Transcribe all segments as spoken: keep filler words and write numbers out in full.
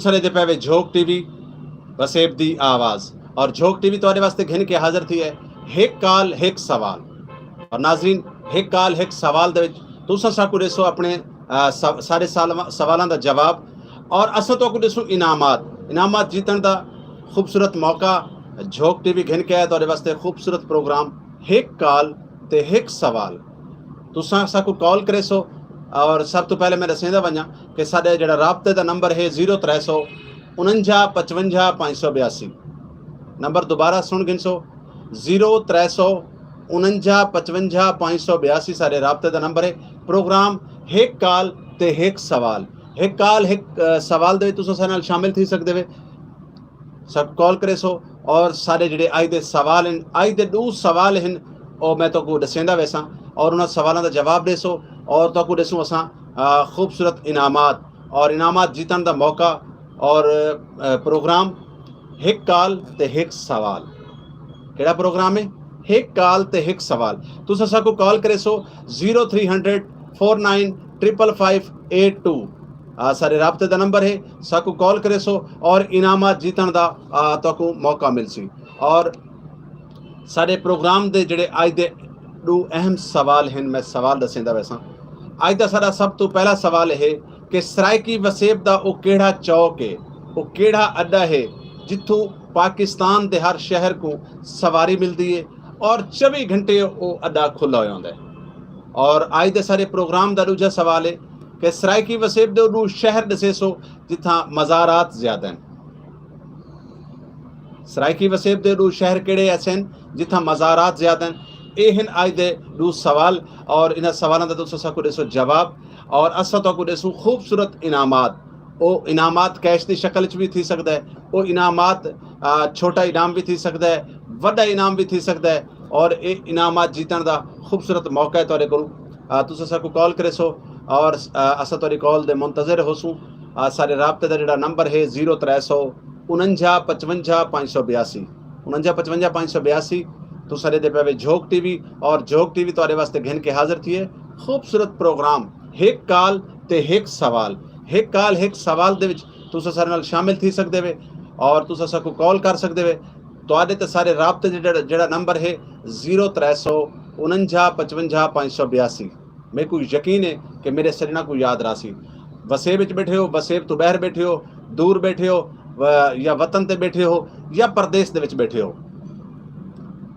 سݙیندے پئے وے جھوک T V, وسیب دی آواز۔ اور جھوک ٹی وی تہاݙے واسطے گھن کے حاضر تھی ہے ہک کال ہک سوال۔ اور ناظرین، ہک کال ہک سوال دے وچ تساں ساکوں ݙیسو اپݨے، آ، سو-، سارے سال-، سوالاں دا جواب، اور اساں تہاکوں ݙیسوں انعامات۔ انعامات جیتݨ دا خوبصورت موقع جھوک ٹی وی گھن کے آیا تہاݙے واسطے خوبصورت پروگرام ہک کال تے ہک سوال۔ تساں ساکوں کال کریسو، اور سب توں پہلے میں ݙسیندا ونڄاں کہ ساݙے جیڑھا رابطے دا نمبر ہے زیرو ترے سو انجا پچونجا پنج سو بیاسی۔ نمبر دوبارہ سݨ گھنسو، زیرو ترے سو انجا پچونجا پنج سو بیاسی ساݙے رابطے دا نمبر ہے۔ پروگرام ہک کال تے ہک سوال۔ ہک کال ہک، آ، سوال دے وچ تساں ساݙے نال شامل تھی سڳدے وے۔ ساکوں کال کریسو، اور ساݙے جیڑھے اڄ دے سوال ہن، اڄ دے ݙو سوال ہن، او میں تہاکوں ݙسیندا ویساں، اور انہاں سوالاں دا جواب ݙیسو، اور تہاکوں ݙیسوں اساں، آ، خوبصورت انعامات، اور انعامات جیتݨ دا موقع، اور، آ، پروگرام ہک کال تے ہک سوال۔ کیڑھا پروگرام ہے؟ ہک کال تے ہک سوال۔ تساں ساکوں کال کریسو zero three hundred four nine triple five eight two. آ، ساݙے رابطے دا نمبر ہے، ساکوں کال کریسو اور انعامات جیتݨ دا، آ، تہاکوں موقع ملسی۔ اور ساݙے پروگرام دے جیڑھے اڄ دے ݙو اہم سوال ہن، میں سوال ݙسیندا ویساں۔ اڄ دا ساݙا سب توں پہلا سوال ہے کہ سرائیکی وسیب دا او کیڑھا چوک ہے، او کیڑھا اݙا ہے جتھوں پاکستان دے ہر شہر کوں سواری ملدی ہے اور چووی گھنٹے او اݙا کھلا ہویا ہوندا ہے۔ اور اڄ دے ساݙے پروگرام دا ݙوجھا سوال ہے کہ سرائیکی وسیب دے او ݙو شہر ݙسیسو جتھاں مزارات زیادہ ہن۔ سرائیکی وسیب دے ݙو شہر کیڑھے ایسے ہن جتھاں مزارات زیادہ ہن؟ اے ہن اڄ دے ݙو سوال، اور انہاں سوالاں دا تساں ساکوں ݙیسو جواب، اور اساں تہاکوں ݙیسوں خوبصورت انعامات۔ او انعامات کیش دی شکل وچ وی تھی سڳدا ہے، او انعامات، آ، چھوٹا انعام وی تھی سڳدا ہے، وݙا انعام وی تھی سڳدا ہے، اور اے انعامات جیتݨ دا خوبصورت موقع ہے تہاݙے کولوں۔ آ، تساں ساکوں کال کریسو اور، آ، اساں تہاݙی کال دے منتظر ہوسوں۔ آ، ساݙے رابطے دا جیڑھا نمبر ہے زیرو ترے سو انجا پچونجا پنج سو بیاسی، انجا پچونجا پنج سو بیاسی۔ تساں ݙیہدے پئے وے جھوک ٹی وی، اور جھوک ٹی وی تہاݙے واسطے گھن کے حاضر تھی ہے خوبصورت پروگرام ہک کال تے ہک سوال۔ ہک کال ہک سوال دے وچ تساں ساݙے نال شامل تھی سڳدے وے اور تساں ساکوں کال کر سڳدے وے۔ تہاݙے تے ساݙے رابطے دے جیڑھا، جیڑھا نمبر ہے زیرو ترے سو انجا پچونجا پنج سو بیاسی۔ میکوں یقین ہے کہ میݙے سڄݨاں کوں یاد رہسی۔ وسیب وچ ٻیٹھے ہو، وسیب توں ٻاہر ٻیٹھے ہو، دور ٻیٹھے ہو، و-، یا وطن تے ٻیٹھے ہو، یا پردیس دے وچ ٻیٹھے ہو۔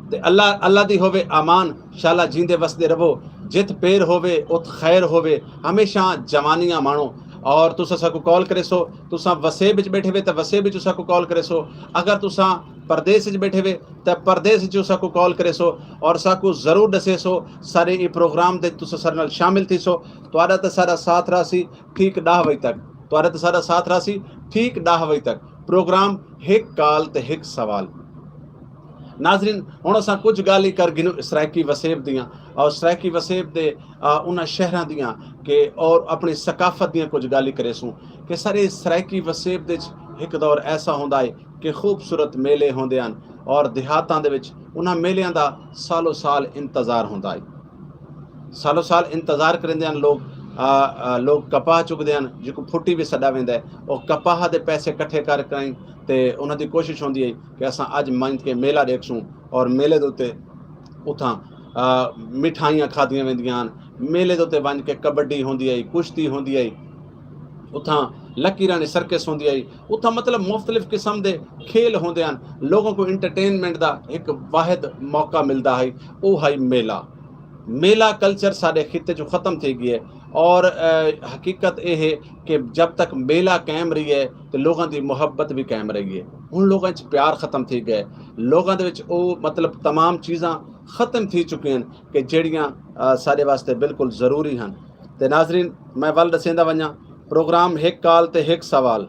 تے اللہ، اللہ دی ہووے امان، شالا جیندے وسدے رہو، جتھ پیر ہووے، اتھ خیر ہووے، ہمیشہ جوانیاں ماݨو۔ اور تساں ساکوں کال کریسو، تساں وسیب وچ ٻیٹھے وے تے وسیب وچ ساکوں کال کریسو۔ اگر تساں پردیس وچ ٻیٹھے وے تے پردیس وچ ساکوں کال کریسو اور ساکوں ضرور ݙسیسو، سارے ایں پروگرام دے تساں ساݙے نال شامل تھیسو۔ تہاݙا تے ساݙا ساتھ رہسی ٹھیک ݙاہ وڄے تک۔ تہاݙا تے ساݙا ساتھ رہسی ٹھیک ݙاہ وڄے تک۔ پروگرام ہک کال تے ہک سوال۔ ناظرین، ہݨ اساں کجھ ڳالھیں کر گھنوں سرائیکی وسیب دیاں، اور سرائیکی وسیب دے، آ، انہاں شہراں دیاں کہ، اور اپݨی ثقافت دیاں کجھ ڳالھیں کریسوں کہ سارے سرائیکی وسیب دے وچ ہک دور ایسا ہوندا ہے کہ خوبصورت میلے ہوندے ہن، اور دیہاتاں دے وچ انہاں میلیاں دا سالو سال انتظار ہوندا ہے۔ سالو سال انتظار کریندے ہن لوگ، آ، آ، لوگ کپاہ چڳدے ہن، جیکوں پھٹی وی سݙا ویندا ہے۔ او کپاہ دے پیسے کٹھے کر کراہیں تے انہاں دی کوشش ہوندی ہے کہ اساں اڄ منجھ کے میلہ ݙیکھسوں اور میلے دے اتے اتھاں، آ، مٹھائیاں کھادیاں ویندیاں ہن۔ میلے دے اتے ونڄ کے کبڈی ہوندی ہے، کشتی ہوندی ہے، اتھاں لکیراں دی سرکس ہوندی ہے، اتھاں مطلب مختلف قسم دے کھیل ہوندے ہن۔ لوگوں کو انٹرٹینمنٹ دا ہک واحد موقع ملدا ہے، او ہے میلہ۔ میلہ کلچر ساݙے خطے چوں ختم تھی ڳئی ہے، اور، آ، حقیقت اے ہے کہ جب تک میلہ قائم رہی ہے تے لوگاں دی محبت وی قائم رہی ہے۔ ہݨ لوگاں وچ پیار ختم تھی ڳئے، لوگاں دے وچ او مطلب تمام چیزاں ختم تھی چکیاں ہن کہ جیڑھیاں، آ، ساݙے واسطے بالکل ضروری ہن۔ تے ناظرین، میں ول ݙسیندا ونڄاں، پروگرام ہک کال تے ہک سوال۔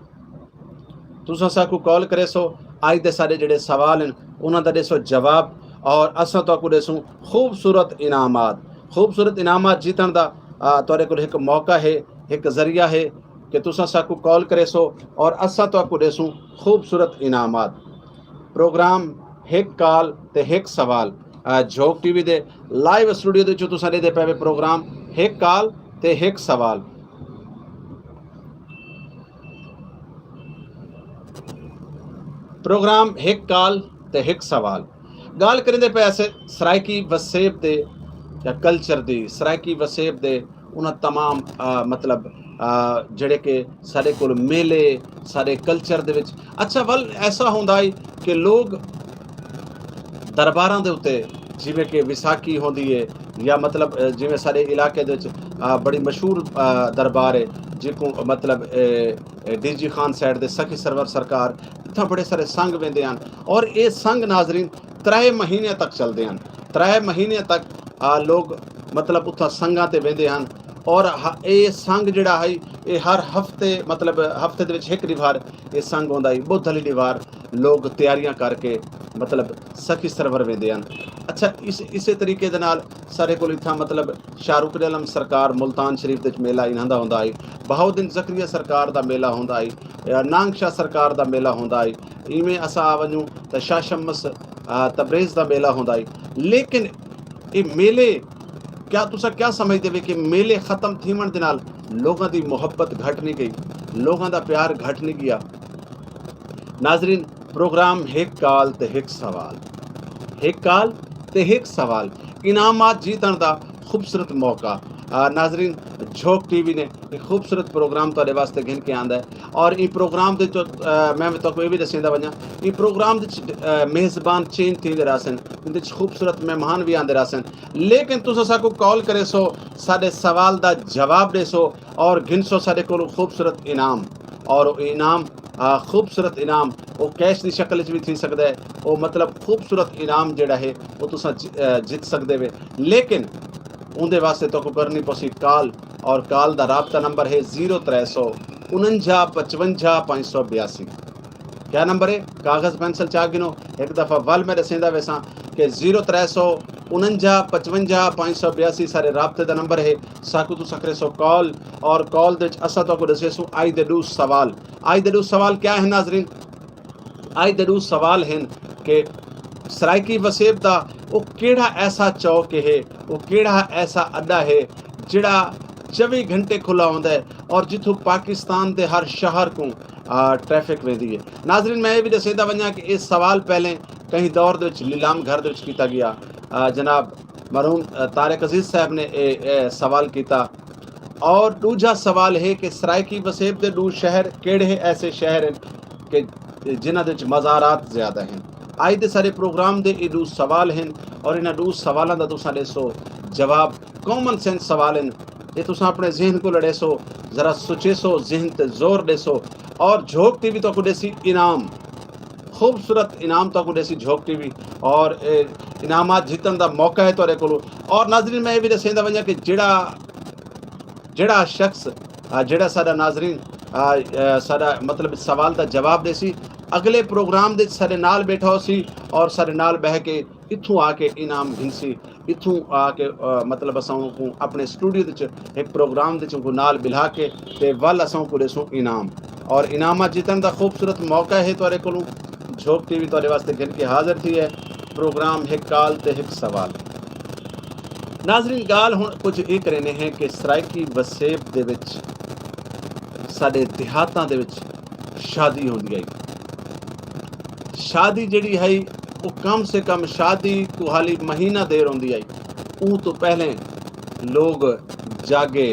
تساں ساکوں کال کریسو، اڄ دے ساݙے جیڑھے سوال ہن، انہاں دا ݙیسو جواب، اور اساں تہاکوں ݙیسوں خوبصورت انعامات۔ خوبصورت انعامات جیتݨ دا، آ، تہاݙے کول ہک موقع ہے، ہک ذریعہ ہے کہ تساں ساکوں کال کریسو اور اساں تہاکوں ݙیسوں خوبصورت انعامات۔ پروگرام ہک کال تے ہک سوال، آ، جھوک ٹی وی دے لائیو اسٹوڈیو دے وچوں تساں ݙیہدے پئے وے پروگرام ہک کال تے ہک سوال۔ پروگرام ہک کال تے ہک سوال۔ ڳالھ کریندے پئے اسے سرائیکی وسیب دے یا کلچر دی، سرائیکی وسیب دے انہاں تمام آ، مطلب آ، جڑے کہ سارے کول میلے، سارے کلچر دے وچ اچھا ول ایسا ہوندا ہے کہ لوگ درباراں دے اتے جیویں کہ وساکھی ہوندی ہے یا مطلب جیویں سارے علاقے دے وچ بڑی مشہور دربار ہے جیکوں مطلب ڈی جی خان سائیڈ دے سخی سرور سرکار اتھاں بڑے سارے سنگ ویندے ہن اور اے سنگ ناظرین ترائے مہینے تک چلدے ہن۔ ترائے مہینے تک لوگ مطلب اتھاں سنگاں تے ویندے ہن اور اے سنگ جڑا ہئی اے ہر ہفتے مطلب ہفتے دے وچ ہک ڈیوار اے سنگ ہوندا ہئی بدھ علی ڈیوار لوگ تیاریاں کر کے مطلب سخی سرور ویندے ہن۔ اچھا اس اسے طریقے دے نال سارے کول اتھاں مطلب شاہ رکن علم سرکار ملتان شریف دے وچ میلہ انہاں دا ہوندا ہئی، بہاؤالدین زکریا سرکار دا میلہ ہوندا ہئی، نانگ شاہ سرکار دا میلہ ہوندا ہئی، ایویں اساں آ ونجوں تاں شاہ شمس تبریز دا میلہ ہوندا ہئی۔ لیکن اے میلے کیا تساں کیا سمجھدے وے کہ میلے ختم تھیون دے نال لوگاں دی محبت گھٹ نہیں گئی، لوگاں دا پیار گھٹ نہیں گیا؟ ناظرین پروگرام ہک کال تے ہک سوال ہک کال تے ہک سوال انعامات جیتن دا خوبصورت موقع۔ ناظرین جھوک ٹی وی نے ایک خوبصورت پروگرام تہاڈے واسطے گھن کے آندا ہے اور این پروگرام دے تو میں تہاکوں یہ بھی دسیندا ونجاں این پروگرام دے میزبان چینج تھیندے رہسن، ان دے خوبصورت مہمان بھی آندے رہسن، لیکن تساں ساکوں کال کرے سو ساڈے سوال دا جواب دے سو اور گھن سو ساڈے کولوں خوبصورت انعام اور انعام خوبصورت انعام او کیش دی شکل وچ وی تھی سکدا ہے او مطلب خوبصورت انعام جیڑا ہے او تساں جت سکدے وے، لیکن اوندے واسطے تہاکوں کرنی پوسی کال، اور کال دا رابطہ نمبر ہے زیرو ترے سو اننجا پچونجا پنج سو بیاسی۔ کیا نمبر ہے؟ کاغذ پینسل چا گنو، ہک دفعہ ول میں ڈسیندا ویساں کہ زیرو ترے سو اننجا پچونجا پنج سو بیاسی سارے رابطے دا نمبر ہے۔ ساکوں تساں کریسو کال، اور کال دے وچ اساں تہاکوں ڈسیسوں اج دے ڈو سوال۔ اج دے ڈو سوال کیا ہن ناظرین؟ اج دے ڈو سوال ہن کہ سرائیکی وسیب دا او کیڑھا ایسا چوک ہے، او کیڑھا ایسا اڈا ہے جڑا چوی گھنٹے کھلا ہوندا ہے اور جتھوں پاکستان دے ہر شہر کوں ٹریفک ویندی ہے۔ ناظرین میں یہ بھی دسیندا ونجاں کہ یہ سوال پہلے کہیں دور دے وچ لیلام گھر دے وچ کیتا گیا۔ جناب مرحوم طارق عزیز صاحب نے یہ سوال کیتا۔ اور دوجھا سوال ہے کہ سرائیکی وسیب دے دو شہر کیڑے ایسے شہر ہیں کہ جنہاں دے وچ مزارات زیادہ ہیں؟ آج دے سارے پروگرام دے یہ دو سوال ہیں اور انہاں دو سوالاں دا تساں دے سو جواب کامن سینس سوال ہیں۔ یہ تساں اپنے ذہن کو لڑے سو، ذرا سوچے سو، ذہن تے زور دے سو اور جھوک ٹی وی تو کو دے سی انعام خوبصورت انعام تہاکوں ݙیسی جھوک ٹی وی اور اے انعامات جتن دا موقع ہے تہاݙے کولوں۔ اور ناظرین میں اے وی ݙسیندا ونڄاں کہ جیڑھا جیڑھا شخص آ، جیڑھا ساݙا ناظرین آ، آ، ساݙا مطلب سوال دا جواب ݙیسی اڳلے پروگرام دے وچ ساݙے نال ٻیٹھا ہوسی اور ساݙے نال ٻہہ کے اتھوں آ کے انعام گھنسی۔ اتھوں آ کے مطلب اساں اونکوں اپݨے سٹوڈیو دے وچ ہک پروگرام دے وچ اونکوں نال ٻلھا کے تے ول اساں اونکوں ݙیسوں انعام اور انعامات جتݨ دا خوبصورت موقع ہے تہاݙے کولوں۔ جھوک ٹی وی تہاݙے واسطے گھن کے حاضر تھی ہے۔ پروگرام ہک کال تے ہک سوال۔ ناظرین ڳالھ ہݨ کجھ اے کریندے ہیں کہ سرائیکی وسیب دے وچ ساݙے دیہاتاں دے وچ شادی ہوندی ہئی۔ شادی جیڑھی ہئی او کم سے کم شادی کوں حالی مہینہ دیر ہوندی ہئی۔ اوں توں پہلے لوگ جاگے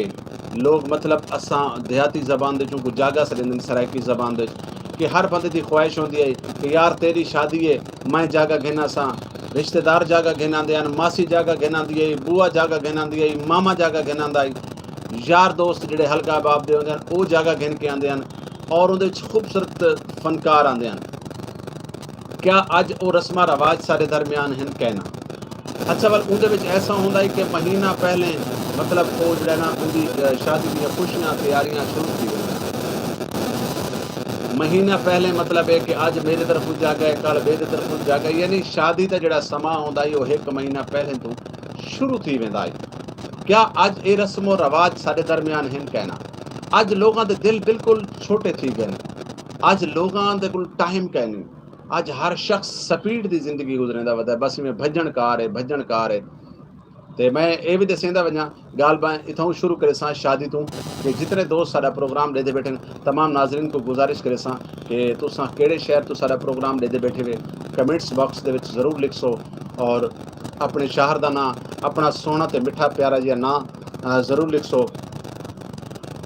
لوگ مطلب اساں دیہاتی زبان دے چوں کوں جاگا سݙیندن سرائیکی زبان دے کہ ہر بندے دی خواہش ہوندی ہئی کہ یار تیݙی شادی ہے میں جاگا گھن آساں۔ رشتہ دار جاگا گھن آندے ہن، ماسی جاگا گھن آندی ہئی، بوا جاگا گھن آندی ہئی، ماما جاگا گھن آندا ہئی۔ یار دوست جیڑھے حلقہ احباب دے ہوندے ہن او جاگا گھن کے آندے ہن اور اوندے وچ خوبصورت فنکار آندے ہن۔ کیا اج او رسماں رواج ساڈے درمیان ہن کائنا؟ اچھا ول اوندے وچ ایسا ہوندا ہے کہ مہینہ پہلے مطلب او جڑا نا اوندی شادی دیاں خوشیاں تیاریاں شروع تھی ویندیاں۔ مہینہ پہلے مطلب ہے کہ اج میرے طرفوں جاگا ہے کل میرے طرفوں جاگا ہے یعنی شادی دا جڑا سماں ہوندا ہے او ہک مہینہ پہلے توں شروع تھی ویندا ہے۔ کیا اج اے رسم و رواج ساڈے درمیان ہن کائنا؟ اج لوگاں دے دل بالکل چھوٹے تھی گئے۔ اج لوگاں دے کول ٹائم کائنی۔ اج ہر شخص سپیڈ دی زندگی گزریندا ودا ہے بس ایویں بھجن کار ہے بھجن کار ہے۔ تے میں اے وی ݙسیندا ونڄاں، ڳالھ میں اتھاؤں شروع کریساں شادی توں، کہ جتنے دوست ساݙا پروگرام ݙیہدے ٻیٹھن، تمام ناظرین کوں گزارش کریساں کہ تساں کیڑھے شہر توں ساݙا پروگرام ݙیہدے ٻیٹھے وے، کمنٹس باکس دے وچ ضرور لکھسو، اور اپݨے شہر دا ناں، اپݨا سوہݨا تے مٹھا پیارا جیہا ناں، آ، ضرور لکھسو۔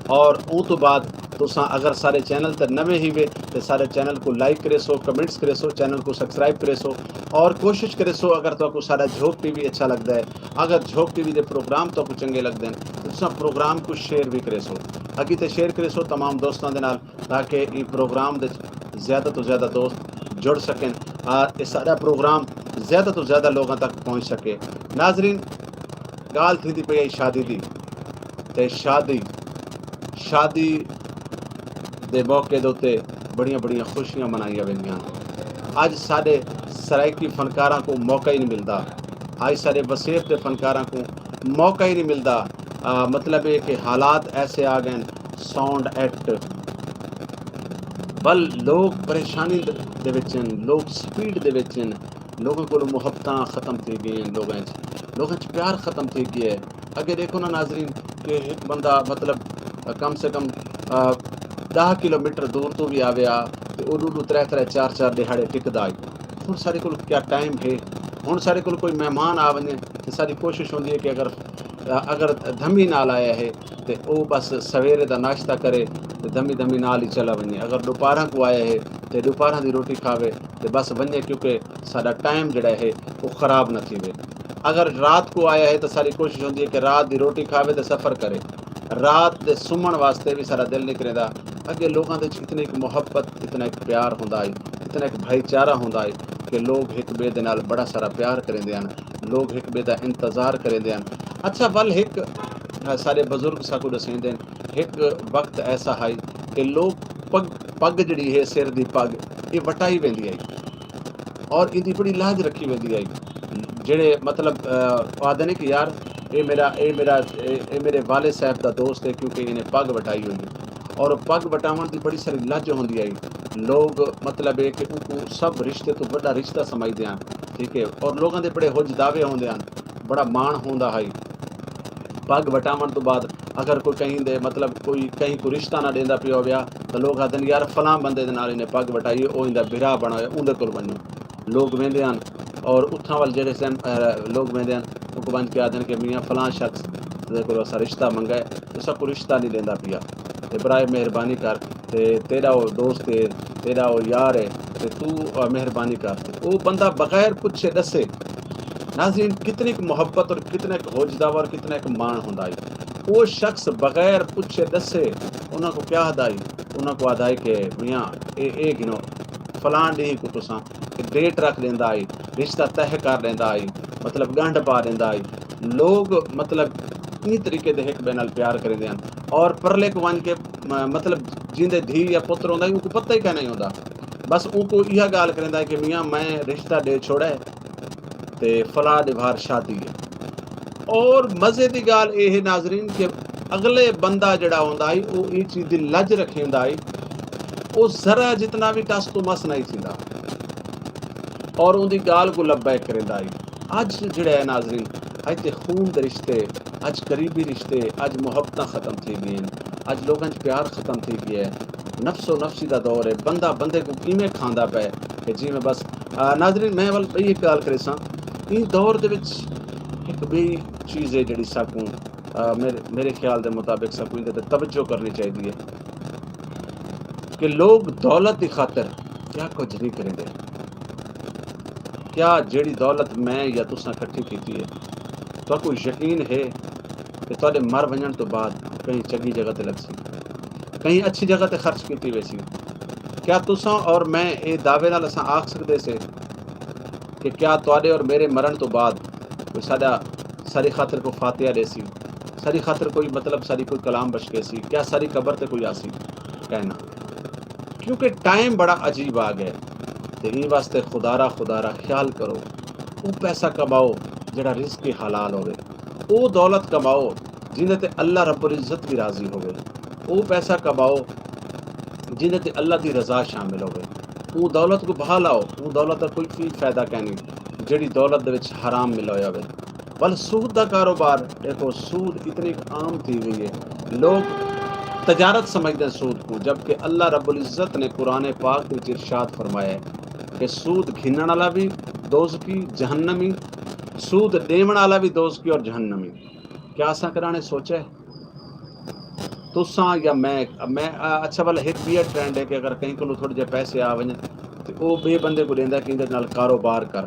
اور اوں توں بعد تساں اگر سارے چینل تے نویں ہیوے تے سارے چینل کوں لائک کریسو، کمنٹس کریسو، چینل کوں سبسکرائب کریسو، اور کوشش کریسو اگر تہاکوں ساݙا جھوک ٹی وی اچھا لڳدا ہے، اگر جھوک ٹی وی دے پروگرام تہاکوں چنڳے لڳدن تے تساں پروگرام کوں شیئر وی کریسو، اڳی تے شیئر کریسو تمام دوستاں دے نال، تاکہ ایں پروگرام دے زیادہ توں زیادہ دوست جڑ سکن، آ، اے ساݙا پروگرام زیادہ توں زیادہ لوگاں تک پہنچ سکے۔ ناظرین، ڳالھ تھیندی پئی ہے شادی دی، تے شادی، شادی دے موقع دے اتے بڑیاں بڑیاں خوشیاں منائیاں ویندیاں ہن۔ اڄ ساݙے سرائیکی فنکاراں کوں موقع ہی نہیں ملدا، اڄ ساݙے وسیب دے فنکاراں کوں موقع ہی نہیں ملدا۔ آ، مطلب ہے کہ حالات ایسے آ ڳئے ہن، ساؤنڈ ایکٹ، ول لوگ پریشانی دے وچ ہن، لوگ سپیڈ دے وچ ہن، لوگاں کولوں محبتاں ختم تھی ڳئین، لوگاں اچ لوگاں اچ پیار ختم تھی ڳیا ہے۔ اڳے ݙیکھو نا ناظرین، کہ ہک بندہ مطلب کم سے کم، آ، ݙاہ کلومیٹر دور توں وی آوے ہا تے او ݙو ݙو ترے ترے چار چار ݙیہاڑے ٹکدا ہئی۔ ہݨ ساݙے کول کیا ٹائم ہے؟ ہݨ ساݙے کول کوئی مہمان آ ونڄے تے ساݙی کوشش ہوندی ہے کہ اگر، آ، اگر دھمی نال آیا ہے تے او بس سویرے دا ناشتہ کرے تے دھمی دھمی نال ہی چلا ونڄے۔ اگر ݙوپہراں کوں آیا ہے تے ݙوپہراں دی روٹی کھاوے تے بس ونڄے، کیونکہ ساݙا ٹائم جیڑھا ہے او خراب نہ تھیوے۔ اگر رات کوں آیا ہے تاں ساݙی کوشش ہوندی ہے کہ رات دی روٹی کھاوے تے سفر کرے۔ رات دے سمݨ واسطے وی ساݙا دل نہیں کریندا۔ اڳے لوکاں دے وچ اتنی ہک محبت، اتنا ہک پیار ہوندا ہئی، اتنا ہک بھائی چارہ ہوندا ہئی کہ لوگ ہک ٻئے دے نال بڑا سارا پیار کریندے ہن، لوگ ہک ٻئے دا انتظار کریندے ہن۔ اچھا، ول ہک، آ، ساݙے بزرگ ساکوں ݙسیندے ہن، ہک وقت ایسا ہئی کہ لوگ پڳ، پڳ جیڑھی ہے، سر دی پڳ، اے وٹائی ویندی ہئی اور ایندی بڑی لاج رکھی ویندی ہئی۔ جیڑھے مطلب، آ، او آہدن کہ یار، اے میرا، اے میرا، اے، اے میرے والد صاحب دا دوست ہے، کیونکہ انہیں پڳ وٹائی ہوئی ہے۔ اور پڳ وٹاوݨ دی بڑی ساری لاج ہوندی ہئی۔ لوگ مطلب ہے کہ اونکوں سب رشتے توں وݙا رشتہ سمجھدے ہن، ٹھیک ہے، اور لوگاں دے بڑے حج دعوے ہوندے ہن، بڑا ماݨ ہوندا ہئی۔ پڳ وٹاوݨ توں بعد اگر کوئی کہیں دے، مطلب، کوئی کہیں کوں رشتہ نہ ݙیندا پیا ہویا، تاں لوگ آہدن، یار، فلاں بندے دے نال انہیں پڳ وٹائی ہے، او ایندا بھرا بݨا ہویا، اوندے کول ونڄو۔ لوگ ویندے ہن اور اتھاں ول جیڑھے سن، آ، لوگ ویندے ہن، اونکوں ونڄ کے آہدن کہ میاں، فلاں شخص دے کولوں اساں رشتہ منگا ہے، او ساکوں رشتہ نہیں ݙیندا پیا، تے برائے مہربانی کر، تے تیݙا او دوست ہے، تیݙا او یار ہے، تے توں، آ، مہربانی کر۔ تے او بندہ بغیر پچھے ݙسے، ناظرین، کتنی ہک محبت اور کتنا ہک حج دعویٰ اور کتنا ہک ماݨ ہوندا ہئی۔ او شخص بغیر پچھے ݙسے انہاں کوں کیا آہدا ہئی؟ انہاں کوں آہدا ہئی کہ میاں، اے، اے گھنو، فلاں ݙینہہ کوں تساں ڈیٹ رکھ ݙیندا ہئی، رشتہ طے کر ݙیندا ہئی، مطلب، ڳنڈھ پا ݙیندا ہئی۔ لوگ، مطلب، ایں طریقے دے ہک ٻئے نال پیار کریندے ہن۔ اور پرلے کوں ونڄ کے، م-، مطلب، جیندے دھی یا پتر ہوندا ہئی، اونکوں پتہ ہی کائنی ہوندا۔ بس اونکوں ایہا ڳالھ کریندا ہئی کہ میاں، میں رشتہ ݙے چھوڑا ہے تے فلاں ݙیہاڑ شادی ہے۔ اور مزے دی ڳالھ اے ہے ناظرین کہ اڳلے بندہ جیڑھا ہوندا ہئی، او ایں چیز دی لڄ رکھیندا ہئی، او ذرا جتنا وی ٹس توں مس نہیں تھیندا۔ اور اوندی ڳالھ کوں لبیک کریندا ہئی۔ اڄ جیڑھا ہے ناظرین، اڄ تے خون دے رشتے، اڄ قریبی رشتے، اڄ محبتاں ختم تھی ڳئین، اڄ لوکاں اچ پیار ختم تھی ڳیا ہے، نفس و نفسی دا دور ہے، بندہ بندے کوں کیویں کھاندا پئے کہ جیویں بس، آ، ناظرین، میں ول ٻئی ہک ڳالھ کریساں، ایں دور دے وچ ہک ٻئی چیز ہے جیڑھی ساکوں، آ، میرے، میرے خیال دے مطابق ساکوں ایندے تے توجہ کرنی چاہیدی ہے کہ لوگ دولت دی خاطر کیا کجھ نہیں کریندے۔ کیا جیڑھی دولت میں یا تساں کٹھی کیتی ہے، تہاکوں یقین ہے کہ تہاݙے مر ونڄݨ توں بعد کہیں چنڳی جگہ تے لڳسی، کہیں اچھی جگہ تے خرچ کیتی ویسی؟ کیا تساں اور میں اے دعوے نال اساں آکھ سڳدے سے کہ کیا تہاݙے اور میرے مرݨ توں بعد کوئی ساݙا، ساݙی خاطر کوئی فاتحہ ݙیسی، ساݙی خاطر کوئی، مطلب، ساݙی کوئی کلام بشکیسی؟ کیا ساݙی قبر تے کوئی آسی؟ کائنا۔ کیونکہ ٹائم بڑا عجیب آ ڳئے، تے ایں واسطے خدارا، خدارا خیال کرو، او پیسہ کماؤ جیڑھا رزق حلال ہووے، او دولت کماؤ جیندے تے اللہ رب العزت وی راضی ہووے، او پیسہ کماؤ جیندے تے اللہ دی رضا شامل ہووے۔ اوں دولت کوں بھا لاؤ، اوں دولت دا کوئی وی فائدہ کائنی جیڑھی دولت دے وچ حرام ملا ہویا ہووے۔ ول سود دا کاروبار ݙیکھو، سود اتنی عام تھی ڳئی ہے، لوگ تجارت سمجھدے ہیں سود کوں، جبکہ اللہ رب العزت نے قرآن پاک وچ ارشاد فرمایا ہے کہ سود گھنݨ والا بھی دوزخی، جہنمی، سود ݙیوݨ والا بھی دوزخی اور جہنمی۔ کیا اساں کرانے سوچے؟ تساں یا میں میں اچھا، ول ہک ٻیا ٹرینڈ ہے کہ اگر کہیں کولوں تھوڑے جے پیسے آ ونڄن تے او ٻئے بندے کوں ݙیندا ہے کہ ایندے نال کاروبار کر۔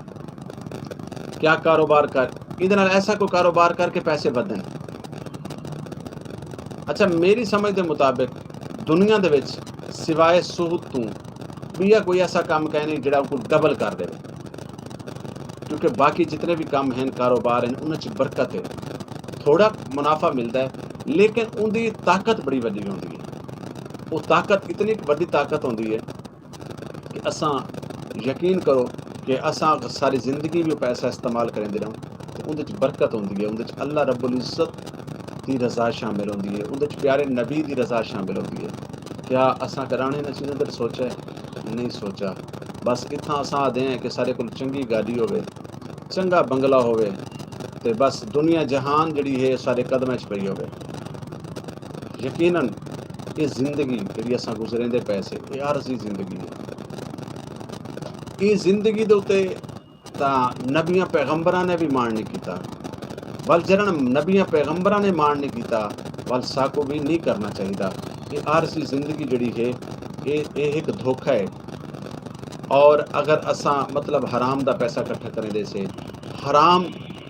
کیا کاروبار کر؟ ایندے نال ایسا کوئی کاروبار کر کہ پیسے ودھن۔ اچھا، میری سمجھ دے مطابق دنیا دے وچ سوائے سود توں ٻیا کوئی ایسا کم کائنی جڑا اونکوں ڈبل کر ݙیوے، کیونکہ باقی جتنے بھی کم ہن، کاروبار ہن، انہاں چ برکت ہے، تھوڑا منافع ملدا ہے، لیکن اوندی طاقت بڑی وݙی ہوندی ہے۔ او طاقت اتنی وݙی طاقت ہوندی ہے کہ اساں یقین کرو کہ اساں ساری زندگی بھی پیسہ استعمال کریندے رہوں تے اوندے وچ برکت ہوندی ہے، اوندے وچ اللہ رب العزت دی رضا شامل ہوندی ہے، اوندے وچ پیارے نبی دی رضا شامل ہوندی ہے۔ کیا اساں کرانے انہاں چیزاں تے سوچا ہے؟ نہیں سوچا۔ بس اتھاں اساں آدھے ہیں کہ سارے کول چنگی گاڑی ہوے، چنگا بنگلہ ہوے، تے بس دنیا جہان جڑی ہے سارے قدماں وچ پئی ہوے۔ یقیناً اے زندگی جڑی اساں گزریندے پئے سے، اے عارضی زندگی ہے۔ اے زندگی دے اتے تاں نبیاں پیغمبراں نے بھی مان نہیں کیتا، ول جڑن نبیاں پیغمبراں نے مان نہیں کیتا، ول ساکو بھی نہیں کرنا چاہیدا۔ اے عارضی زندگی جڑی ہے، اے اے ایک دھوکہ ہے۔ اور اگر اساں مطلب حرام دا پیسہ کٹھا کریندے سے، حرام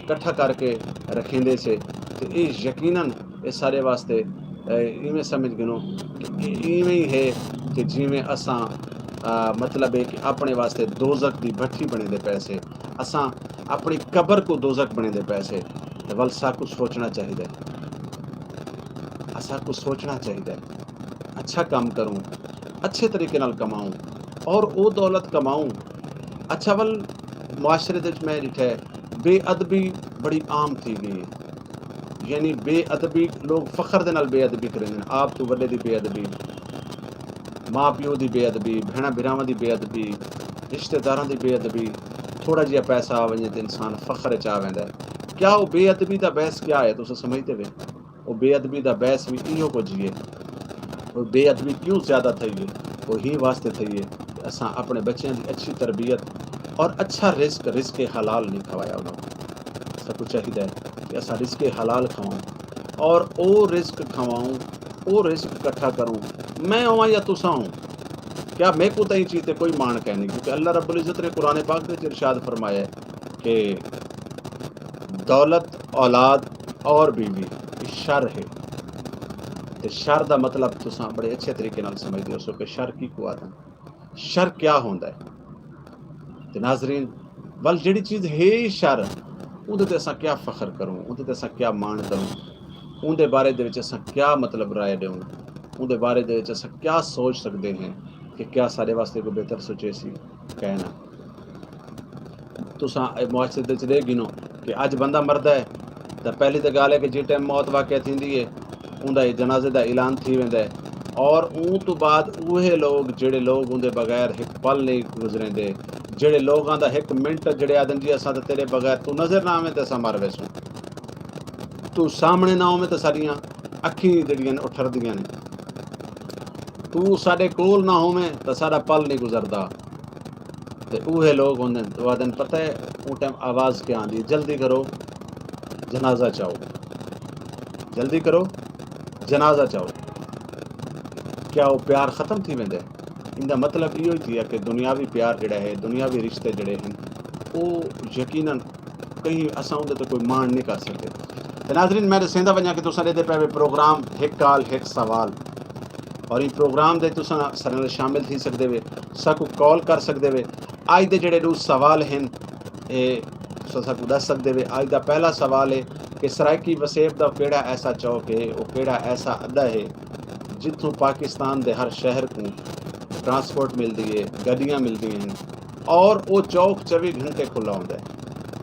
کٹھا کر کے رکھیندے سے، تے اے یقیناً اے سارے واسطے، اے، ایویں سمجھ گھنو کہ اے ایویں ہی ہے کہ جیویں اساں، آ، مطلب ہے کہ اپنے واسطے دوزخ دی بھٹی بنے دے پیسے، اساں اپنی قبر کو دوزخ بنے دے پیسے۔ تے ول ساکو سوچنا چاہیدا ہے، اساکو سوچنا چاہیدا ہے، اچھا کام کروں، اچھے طریقے نال کماؤں اور او دولت کماؤں۔ اچھا، ول معاشرے دے وچ میں ݙٹھا ہے، بے ادبی بڑی عام تھی ڳئی ہے۔ یعنی بے ادبی، لوگ فخر دے نال بے ادبی کریندے ہن، آپ توں وݙے دی بے ادبی، ماء پیو دی بے ادبی، بھیݨاں بھراواں دی بے ادبی، رشتہ داراں دی بے ادبی۔ تھوڑا جیہا پیسہ آ ونڄے تے انسان فخر اچ آ ویندا ہے۔ کیا او بے ادبی دا بحث کیا ہے، تساں سمجھدے وے؟ او بے ادبی دا بحث وی ایہو کجھ ہی ہے۔ او بے ادبی کیوں زیادہ تھئی ہے؟ او ہی واسطے تھئی ہے کہ اساں اپݨے بچیاں دی اچھی تربیت اور اچھا رزق، رزق حلال نہیں کھوایا انہاں کوں۔ ساکوں چاہیدا ہے کہ اساں رزق حلال کھواؤں اور او رزق کھواؤں، او رزق اکٹھا کروں، میں ہوواں یا تساں ہوں۔ کیا میکوں تاں ایں چیز تے کوئی ماݨ کائنی؟ کیونکہ اللہ رب العزت نے قرآن پاک دے وچ ارشاد فرمایا ہے کہ دولت، اولاد اور بیوی اے شر ہے۔ تے شر دا مطلب تساں بڑے اچھے طریقے نال سمجھدے ہوسو کہ شر کیکوں آہدن، شر کیا ہوندا ہے۔ تے ناظرین، ول جیڑھی چیز ہے ہی شر، اوندے تے اساں کیا فخر کروں، اوندے تے اساں کیا ماݨ کروں، اوندے بارے دے وچ اساں کیا مطلب رائے ݙیوں، اوندے بارے دے وچ اساں کیا سوچ سڳدے ہیں کہ کیا ساݙے واسطے کوئی بہتر سوچیسی؟ کائنا۔ تساں اے معاشرے دے وچ ݙیکھ گھنو کہ اڄ بندہ مردا ہے تاں پہلی تاں ڳالھ ہے کہ جیں ٹائم موت واقع تھیندی ہے، اوندا اے جنازے دا اعلان تھی ویندا ہے، اور اوں توں بعد اوہے لوگ، جیڑھے لوگ اوندے بغیر ہک پل نہیں گزریندے، جیڑھے لوگاں دا ہک منٹ، جیڑھے آہدن جی اساں تاں تیرے بغیر، توں نظر نہ آویں تے اساں مر ویسوں، توں سامݨے نہ ہوویں تے ساݙیاں اکھیں جیڑھیاں نے او ٹھردیاں نے، توں ساݙے کول نہ ہوویں تاں ساݙا پل نہیں گزردا۔ تے اوہے لوگ ہوندن، او آہدن، پتہ ہے اوں ٹائم آواز کیا آندی ہے، جلدی کرو، جنازہ چاؤ، جلدی کرو، جنازہ چاؤ۔ کیا او پیار ختم تھی ویندے؟ ایندا مطلب ایہو ہی تھیا کہ دنیاوی پیار جیڑھا ہے، دنیاوی رشتے جیڑھے ہن، او یقیناً کہیں اساں اوندے تے کوئی ماݨ نہیں کر سڳدے۔ تے ناظرین، میں ݙسیندا ونڄاں کہ تساں ݙیہدے پئے وے پروگرام ہک کال ہک سوال، اور ایں پروگرام دے تساں ساݙے نال شامل تھی سڳدے وے، ساکوں کال کر سڳدے وے۔ اڄ دے جیڑھے ݙو سوال ہن، اے تساں ساکوں ݙس سڳدے وے۔ اڄ دا پہلا سوال ہے کہ سرائیکی وسیب دا کیڑھا ایسا چوک ہے، او کیڑھا ایسا اݙا ہے جتھوں پاکستان دے ہر شہر کوں ٹرانسپورٹ ملدی ہے، گݙیاں ملدیاں ہن، اور او چوک چووی گھنٹے کھلا ہوندا ہے۔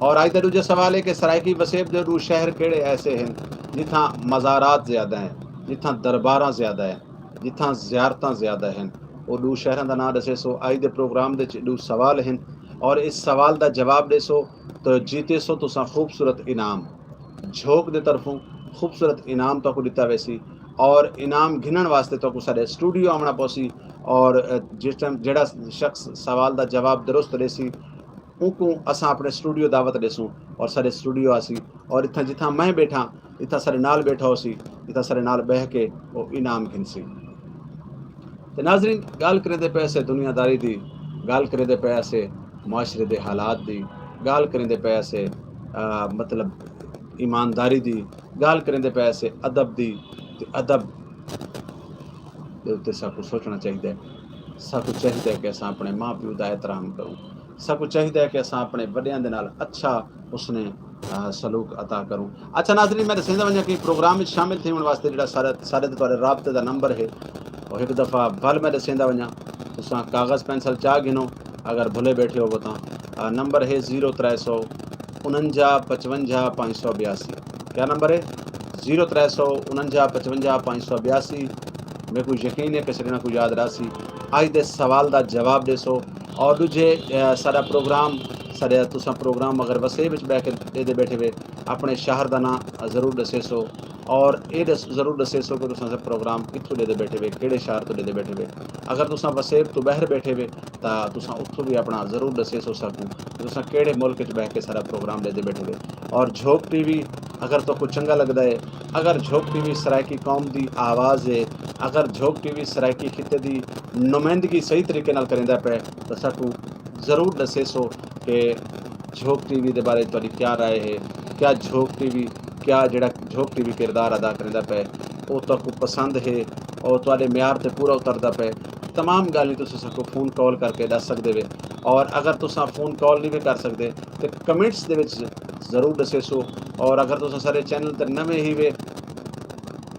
اور اڄ دا ݙوجھا سوال ہے کہ سرائیکی وسیب دے ݙو شہر کیڑھے ایسے ہن جتھاں مزارات زیادہ ہیں، جتھاں درباراں زیادہ ہیں، جتھاں زیارتاں زیادہ ہن؟ او ݙو شہراں دا ناں ݙسیسو۔ اڄ دے پروگرام دے وچ ݙو سوال ہن، اور اس سوال دا جواب ݙیسو تو جیتیسو تساں خوبصورت انعام۔ جھوک دے طرفوں خوبصورت انعام تہاکوں ݙتا ویسی۔ اور انعام گھنݨ واسطے تہاکوں ساݙے اسٹوڈیو آوݨا پوسی۔ اور جس ٹائم جیڑھا شخص سوال دا جواب درست ݙیسی، اونکوں اساں اپݨے اسٹوڈیو دعوت ݙیسوں اور ساݙے اسٹوڈیو آسی۔ اور اتھاں جتھاں میں ٻیٹھاں، اتھاں ساݙے نال ٻیٹھا ہوسی، اتھاں ساݙے نال ٻہہ کے او انعام گھنسی۔ تے ناظرین، ڳالھ کریندے پئے اسے دنیا داری دی، ڳالھ کریندے پئے اسے معاشرے دے حالات دی، ڳالھ کریندے پئے اسے، آ، مطلب، ایمانداری دی، ڳالھ کریندے پئے اسے ادب دی۔ تے ادب دے اتے ساکوں سوچݨا چاہیدا ہے۔ ساکوں چاہیدا ہے کہ اساں اپݨے ماں پیو دا احترام کروں۔ ساکوں چاہیدا ہے کہ اساں اپݨے وݙیاں دے نال اچھا، حسن، آ، سلوک عطا کروں۔ اچھا ناظرین، میں ݙسیندا ونڄاں کہ پروگرام وچ شامل تھیوݨ واسطے جیڑھا ساݙے، ساݙے تے تہاݙے رابطے دا نمبر ہے، او ہک دفعہ ول میں ݙسیندا ونڄاں۔ تساں کاغذ پینسل چا گھنو، اگر بھلے ٻیٹھے ہووو تاں۔ آ، نمبر ہے زیرو ترے سو انجا پچونجا پنج سو ٻیاسی۔ کیا نمبر ہے؟ زیرو ترے سو انجا پچونجا پنج سو ٻیاسی۔ میکوں یقین ہے کہ سڄݨاں کوں یاد رہسی۔ اڄ دے سوال دا جواب ݙیسو۔ اور ݙوجھے، آ، ساݙا پروگرام، ساݙے تساں پروگرام اگر وسیب وچ ٻہہ کے ݙیہدے ٻیٹھے وے، اپݨے شہر دا ناں ضرور ݙسیسو۔ اور اے ݙس-، ضرور ݙسیسو کہ تساں پروگرام کتھوں ݙیہدے ٻیٹھے وے، کیڑھے شہر توں ݙیہدے ٻیٹھے وے۔ اگر تساں وسیب توں ٻاہر ٻیٹھے وے، تاں تساں اتھوں وی اپݨا ضرور ݙسیسو ساکوں کہ تساں کیڑھے ملک وچ ٻہہ کے ساݙا پروگرام ݙیہدے ٻیٹھے وے۔ اور جھوک ٹی وی اگر تہاکوں چنڳا لڳدا ہے، اگر جھوک ٹی وی سرائیکی قوم دی آواز ہے، اگر جھوک ٹی وی سرائیکی خطے دی نمائندگی صحیح طریقے نال کریندا پئے، تاں ساکوں ضرور ݙسیسو کہ جھوک ٹی وی دے بارے تہاݙی کیا رائے ہے، کیا جھوک ٹی وی، کیا جیڑھا جھوک ٹی وی کردار ادا کریندا پئے، او تہاکوں پسند ہے، او تہاݙے معیار تے پورا اتردا پئے۔ تمام ڳالھیں تساں ساکوں فون کال کر کے ݙس سڳدے وے۔ اور اگر تساں فون کال نہیں وے کر سڳدے تے کمنٹس دے وچ ضرور ݙسیسو۔ اور اگر تساں ساݙے چینل تے نویں ہی وے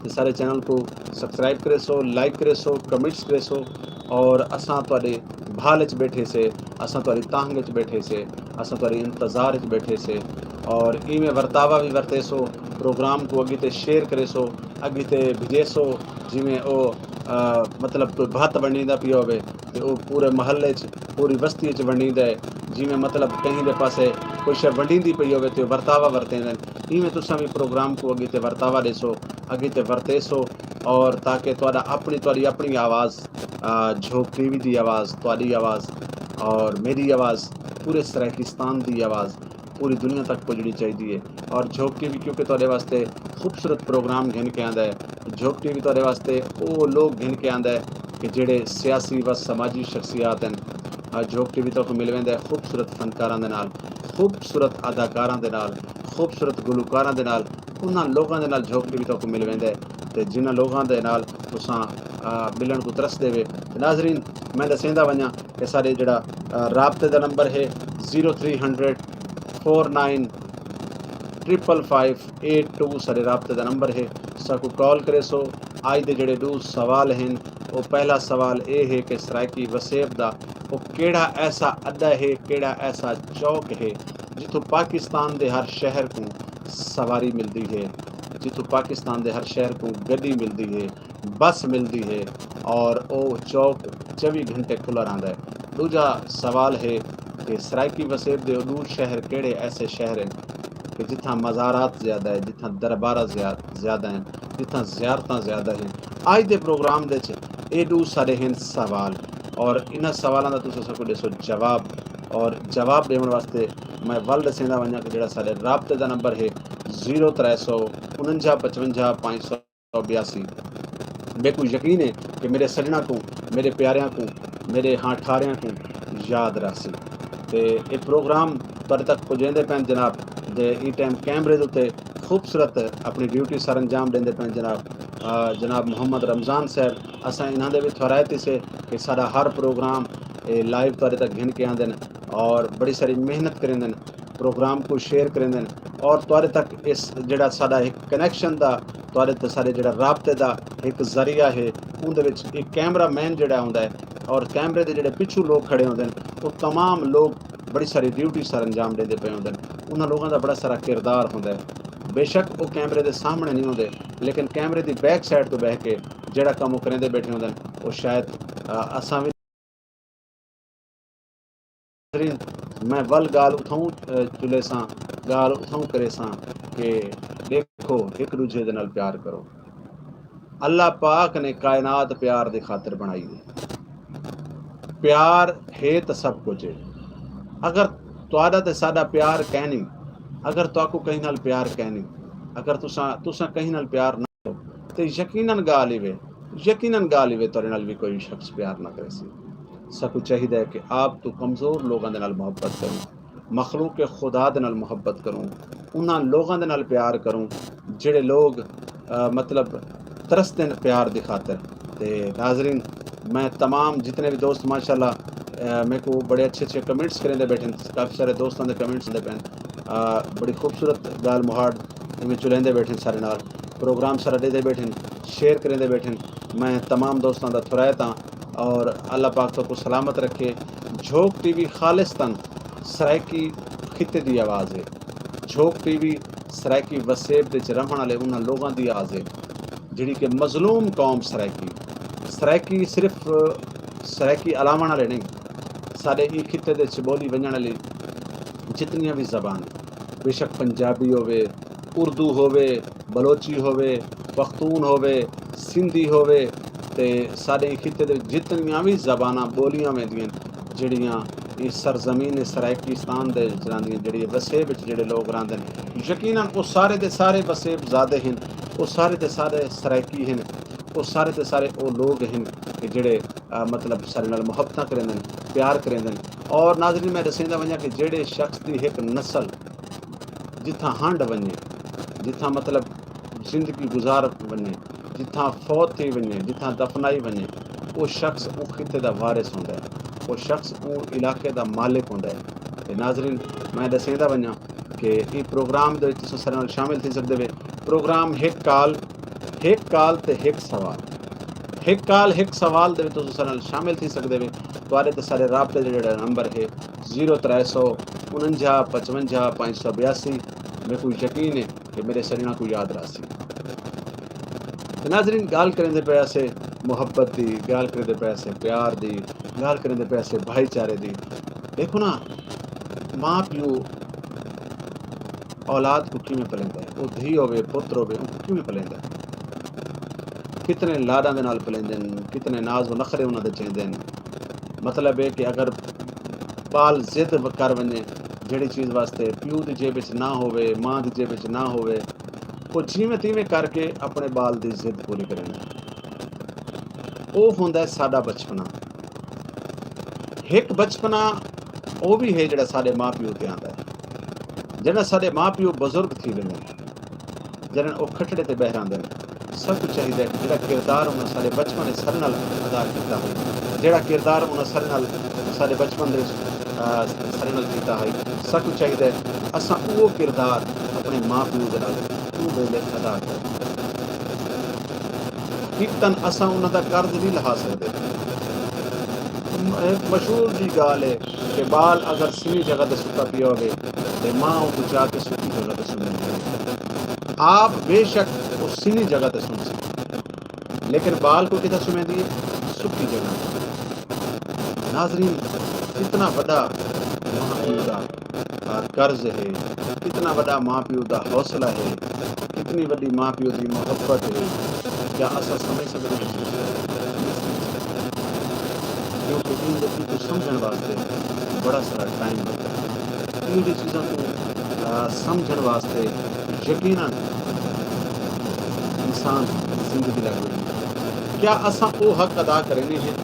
تے ساݙے چینل کوں سبسکرائب کریسو، لائک کریسو، کمنٹس کریسو۔ اور اساں تہاݙے بھال اچ ٻیٹھے سے، اساں تہاݙی تانگھ اچ ٻیٹھے سے، اساں تہاݙے انتظار اچ ٻیٹھے سے۔ اور ایویں ورتاوا وی ورتیسو، پروگرام کوں اڳی تے شیئر کریسو، اڳی تے بھجیسو۔ جیویں او، آ، مطلب کوئی بھت ونڈیندا پیا ہووے تے او پورے محلے اچ، پوری وستی اچ ونڈیندا ہے۔ جیویں مطلب کہیں دے پاسے کوئی شے ونڈیندی پئی ہووے تے او ورتاوا ورتیندن، ایویں تساں وی پروگرام کوں اڳی تے ورتاوا ݙیسو، اڳی تے ورتیسو۔ اور تاکہ تہاݙا اپݨی، تہاݙی اپݨی آواز، آ، جھوک ٹی وی دی آواز، تہاݙی آواز اور میݙی آواز، پورے سرائیکستان دی آواز پوری دنیا تک پڄݨی چاہیدی ہے۔ اور جھوک ٹی وی کیونکہ تہاݙے واسطے خوبصورت پروگرام گھن کے آندا ہے، جھوک ٹی وی تہاݙے واسطے او لوگ گھن کے آندا ہے کہ جیڑھے سیاسی و سماجی شخصیات ہن۔ آ، جھوک ٹی وی تہاکوں مل ویندا ہے خوبصورت فنکاراں دے نال، خوبصورت اداکاراں دے نال، خوبصورت گلوکاراں دے نال، انہاں لوگاں دے نال جھوک ٹی وی تہاکوں مل ویندا ہے تے جنہاں لوگاں دے نال تساں، آ، ملݨ کوں ترسدے وے۔ تے ناظرین، میں ݙسیندا ونڄاں کہ ساݙے جیڑھا، آ، رابطے دا نمبر ہے zero three hundred four nine triple five eight two, ساݙے رابطے دا نمبر ہے، ساکوں کال کریسو۔ اڄ دے جیڑھے ݙو سوال ہن، او پہلا سوال اے ہے کہ سرائیکی وسیب دا او کیڑھا ایسا اݙا ہے، کیڑھا ایسا چوک ہے، جتھوں پاکستان دے ہر شہر کوں سواری ملدی ہے، جتھوں پاکستان دے ہر شہر کوں گݙی ملدی ہے، بس ملدی ہے اور او چوک چووی گھنٹے کھلا رہندا ہے۔ ݙوجھا سوال ہے کہ سرائیکی وسیب دے او ݙو شہر کیڑھے ایسے شہر ہن کہ جتھاں مزارات زیادہ ہے، جتھاں دربارہ زیا-، زیادہ ہن، جتھاں زیارتاں زیادہ ہن۔ اڄ دے پروگرام دے وچ اے ݙو ساݙے ہن سوال، اور انہاں سوالاں دا تساں ساکوں ݙیسو جواب۔ اور جواب ݙیوݨ واسطے میں ول ݙسیندا ونڄاں کہ جیڑھا ساݙے رابطے دا نمبر ہے زیرو ترے سو انجا پچونجا پنج سو ٻیاسی۔ میکوں یقین ہے کہ میݙے سڄݨاں کوں، میݙے پیاریاں کوں، میݙے ہاں ٹھاریاں کوں یاد رہسی۔ تے اے پروگرام تہاݙے تک پڄیندے پئن جناب، تے ایں ٹائم کیمرے دے اتے خوبصورت اپݨی ڈیوٹی سر انجام ݙیندے پئن جناب، آ، جناب محمد رمضان صاحب۔ اساں انہاں دے وی تھوراہے تھیسے کہ ساݙا ہر پروگرام اے لائیو تہاݙے تک گھن کے آندن اور بڑی ساری محنت کریندن، پروگرام کوں شیئر کریندن اور تہاݙے تک اس جیڑھا ساݙا ہک کنیکشن دا، تہاݙے تے ساݙے جیڑھا رابطے دا ہک ذریعہ ہے، اوندے وچ ہک کیمرہ مین جیڑھا ہوندا ہے اور کیمرے دے جیڑھے پچھوں لوگ کھڑے ہوندن، او تمام لوگ بڑی ساری ڈیوٹی سر انجام ݙیندے پئے ہوندن۔ انہاں لوگاں دا بڑا سارا کردار ہوندا ہے۔ بے شک او کیمرے دے سامݨے نہیں ہوندے، لیکن کیمرے دی بیک سائیڈ توں ٻہہ کے جیڑھا کم او کریندے ٻیٹھے ہوندن، او شاید، آ، اساں وی ناظرین، میں ول ڳالھ اتھاؤں چلیساں، ڳالھ اتھاؤں کریساں کہ ݙیکھو، ہک ݙوجھے دے نال پیار کرو۔ اللہ پاک نے کائنات پیار دی خاطر بݨائی ہے۔ پیار ہے تاں سب کجھ ہے۔ اگر تہاݙا تے ساݙا پیار کینی، اگر تہاکوں کہیں نال پیار کینی، اگر تساں تساں کہیں نال پیار نہ کرو، تے یقیناً ڳالھ ایوے، یقیناً ڳالھ ایوے تہاݙے نال وی کوئی شخص پیار نہ کریسی۔ ساکوں چاہیدا ہے کہ آپ توں کمزور لوگاں دے نال محبت کروں، مخلوق خدا دے نال محبت کروں، انہاں لوگاں دے نال پیار کروں جڑے لوگ مطلب ترسدن پیار دی خاطر۔ تے ناظرین، میں تمام جتنے بھی دوست ماشاءاللہ میرے کو بڑے اچھے اچھے کمنٹس کریندے بیٹھن، کافی سارے دوستاں دے کمنٹس آندے پین، بڑی خوبصورت ڳالھ مہاڑ ایویں چلیندے بیٹھن سارے نال، پروگرام سارا ݙیندے بیٹھن، شیئر کریندے بیٹھن۔ میں تمام دوستاں دا تھرائت ہاں اور اللہ پاک تہاکوں سلامت رکھے۔ جھوک ٹی وی خالصتاً سرائیکی خطے دی آواز ہے۔ جھوک ٹی وی سرائیکی وسیب دے وچ رہݨ والے انہاں لوگاں دی آواز ہے جڑی کہ مظلوم قوم سرائیکی، سرائیکی صرف سرائیکی الاوݨ والے نہیں، ساݙے ایں خطے دے وچ ٻولی ونڄݨ والی جتنیاں وی زبان، بے شک پنجابی ہووے، اردو ہووے، بلوچی ہووے، پختون ہووے، سندھی ہووے، تے ساݙے ایں خطے دے وچ جتنیاں وی زباناں ٻولیاں ویندیاں جڑیاں ایں سرزمین سرائیکستان دے وچ رہندیاں، جڑی وسیب وچ جڑے لوگ رہندے ہن، یقیناً او سارے دے سارے وسیب زادے ہن، او سارے دے سارے سرائیکی ہن، او سارے دے سارے او لوگ ہن کہ جڑے مطلب سارے نال محبتاں کریندن، پیار کریندن۔ اور ناظرین میں ݙسیندا ونڄاں کہ جیڑھے شخص دی ہک نسل جتھاں ہنڈ ونڄے، جتھاں مطلب زندگی گزار ونڄے، جتھاں فوت تھی ونڄے، جتھاں دفنائی ونڄے، او شخص اوں خطے دا وارث ہوندا ہے، او شخص اوں علاقے دا مالک ہوندا ہے۔ تے ناظرین میں ݙسیندا ونڄاں کہ ایں پروگرام دے وچ تساں ساݙے نال شامل تھی سڳدے وے۔ پروگرام ہک کال، ہک کال تے ہک سوال، ہک کال ہک سوال دے وچ تساں ساݙے نال شامل تھی سڳدے وے۔ تہاݙے تے ساݙے رابطے دا جیڑھا نمبر ہے زیرو ترے سو انجا پچونجا پنج سو بیاسی۔ میکوں یقین ہے کہ میرے ساݙے نال کوئی یاد رہسی۔ تے ناظرین ڳالھ کریندے پئے اسے محبت دی، ڳالھ کریندے پئے اسے پیار دی، ڳالھ کریندے پئے اسے بھائی چارے دی۔ ݙیکھو نا، ماء پیو اولاد کوں کیویں پلیندا ہے، او دھی ہووے پتر ہووے اونکوں کیویں پلیندا ہے، کتنے لاڈاں دے نال پلیندن، کتنے ناز و نخرے انہاں دے چیندن۔ مطلب ہے کہ اگر ٻال ضد کر ونڄے جیڑھی چیز واسطے پیو دی جیب وچ نہ ہووے، ماں دی جیب وچ نہ ہووے، او جیویں تیویں کر کے اپݨے ٻال دی ضد پوری کریندا ہے۔ او ہوندا ہے ساݙا بچپنا۔ ہک بچپنا او وی ہے جیڑھا ساݙے ماء پیو تے آندا ہے۔ جݙاں ساݙے ماء پیو بزرگ تھی ویندن، جݙاں او کھٹڑے تے ٻہہ رہندن، ساکوں چاہیدا ہے کہ جیڑھا کردار انہاں ساݙے بچپن وچ ساݙے نال ادا کیتا ہئی، جیڑھا کردار انہاں ساݙے نال ساݙے بچپن دے وچ ساݙے نال کیتا ہئی، ساکوں چاہیدا ہے اساں اوہو کردار اپݨے ماء پیو دے نال اوں ویلے ادا کروں۔ قیمتاً اساں انہاں دا قرض نی لہا سڳدے۔ ہک مشہور جی ڳالھ ہے کہ ٻال اگر سنی جگہ تے ستا پیا ہووے تے ماء اونکوں چا کے سکی جگہ تے سمیندی ہے۔ آپ بے شک او سنی جگہ تے سمسی، لیکن ٻال کوں کتھاں سمیندی ہے؟ سکی جگہ تے۔ ناظرین، کتنا وݙا ماء پیو دا قرض ہے، کتنا وݙا ماء پیو دا حوصلہ ہے، کتنی وݙی ماء پیو دی محبت ہے، کیا اساں سمجھ سڳدے ہیں؟ کیونکہ ایندے ایکوں سمجھݨ واسطے بڑا سارا ٹائم لڳدا ہے۔ ایہو جیہاں چیزاں کوں سمجھݨ واسطے یقیناً انسان دی زندگی لڳ ویندی ہے۔ کیا اساں او حق ادا کریندے ہیں؟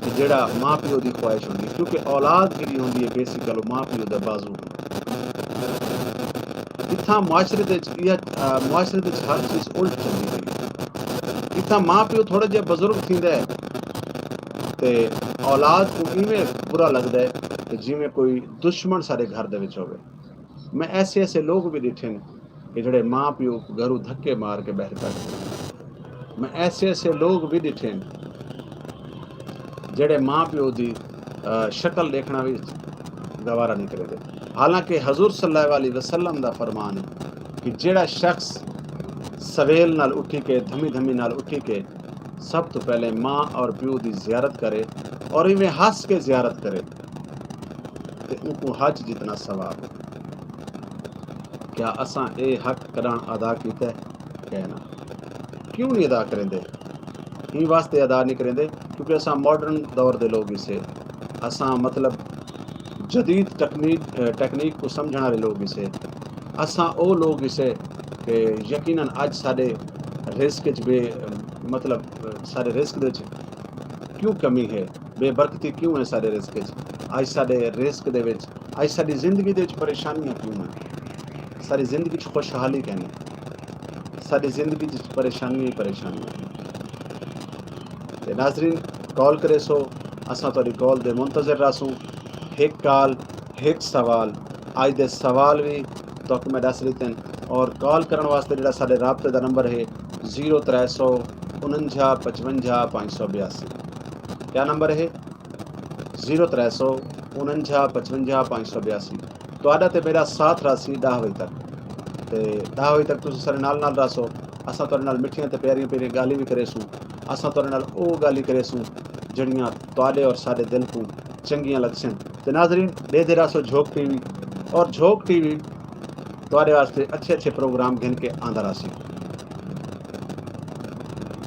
کہ جیڑھا ماء پیو دی خواہش ہوندی ہے، کیونکہ اولاد جیڑھی ہوندی ہے بیسیکل او ماء پیو دا بازو ہوندی ہے۔ اتھاں معاشرے دے وچ ایہا معاشرے دے وچ ہر چیز الٹ چلدی پئی ہے۔ اتھاں ماء پیو تھوڑا جیہا بزرگ تھیندا ہے تے اولاد کوں ایویں برا لڳدا ہے کہ جیویں کوئی دشمن ساݙے گھر دے وچ ہووے۔ میں ایسے ایسے لوگ وی ݙٹھن کہ جیڑھے ماء پیو کوں گھروں دھکے مار کے ٻاہر کڈھ ݙیندن۔ میں ایسے ایسے لوگ وی ݙٹھن جیڑھے ماء پیو دی شکل ݙیکھݨا وی گوارا نی کریندے۔ حالانکہ حضور صلی اللہ علیہ وسلم دا فرمان ہے کہ جیڑھا شخص سویل نال اٹھی کے، دھمی دھمی نال اٹھی کے سب توں پہلے ماء اور پیو دی زیارت کرے اور ایویں ہس کے زیارت کرے، تے اونکوں حج جتنا ثواب ہے۔ کیا اساں اے حق کݙاݨ ادا کیتا ہے؟ کائے نہ۔ کیوں نہیں ادا کریندے؟ ایں واسطے ادا نہیں کریندے کیونکہ اساں ماڈرن دور دے لوگ ہسے۔ اساں مطلب جدید ٹیکنیک ٹیکنیک کوں سمجھݨ والے لوگ ہسے۔ اساں او لوگ ہسے کہ یقیناً اڄ ساݙے رزق اچ بے مطلب ساݙے رزق دے وچ کیوں کمی ہے؟ بے برکتی کیوں ہے ساݙے رزق اچ؟ اڄ ساݙے رزق دے وچ اڄ ساݙی زندگی دے وچ پریشانیاں کیوں ہیں؟ ساݙی زندگی اچ خوشحالی کائنی؟ ساݙی زندگی اچ پریشانیاں ہی پریشانیاں ہیں۔ تے ناظرین، کال کریسو، اساں تہاݙی کال دے منتظر رہسوں۔ ہک کال، ہک سوال۔ اڄ دے سوال وی تہاکوں میں ݙس ݙتن۔ اور کال کرݨ واسطے جیڑھا ساݙے رابطے دا نمبر ہے، زیرو ترے سو انجھا پچونجھا پنج سو بیاسی۔ کیا نمبر ہے؟ زیرو ترے سو انجھا پچونجھا پنج سو بیاسی۔ تہاݙا تے میݙا ساتھ رہسی ݙاہ وڄے تک۔ تے ݙاہ وڄے تک تساں ساݙے نال نال رہسو۔ اساں تہاݙے نال مٹھیاں تے پیاریاں پیاریاں ڳالھیں وی کریسوں۔ اساں تہاݙے نال او ڳالھیں کریسوں جیڑھیاں تہاݙے اور ساݙے دل کوں چنڳیاں لڳسن۔ تے ناظرین، ݙیہدے رہسو جھوک ٹی وی، اور جھوک ٹی وی تہاݙے واسطے اچھے اچھے پروگرام گھن کے آندا رہسی۔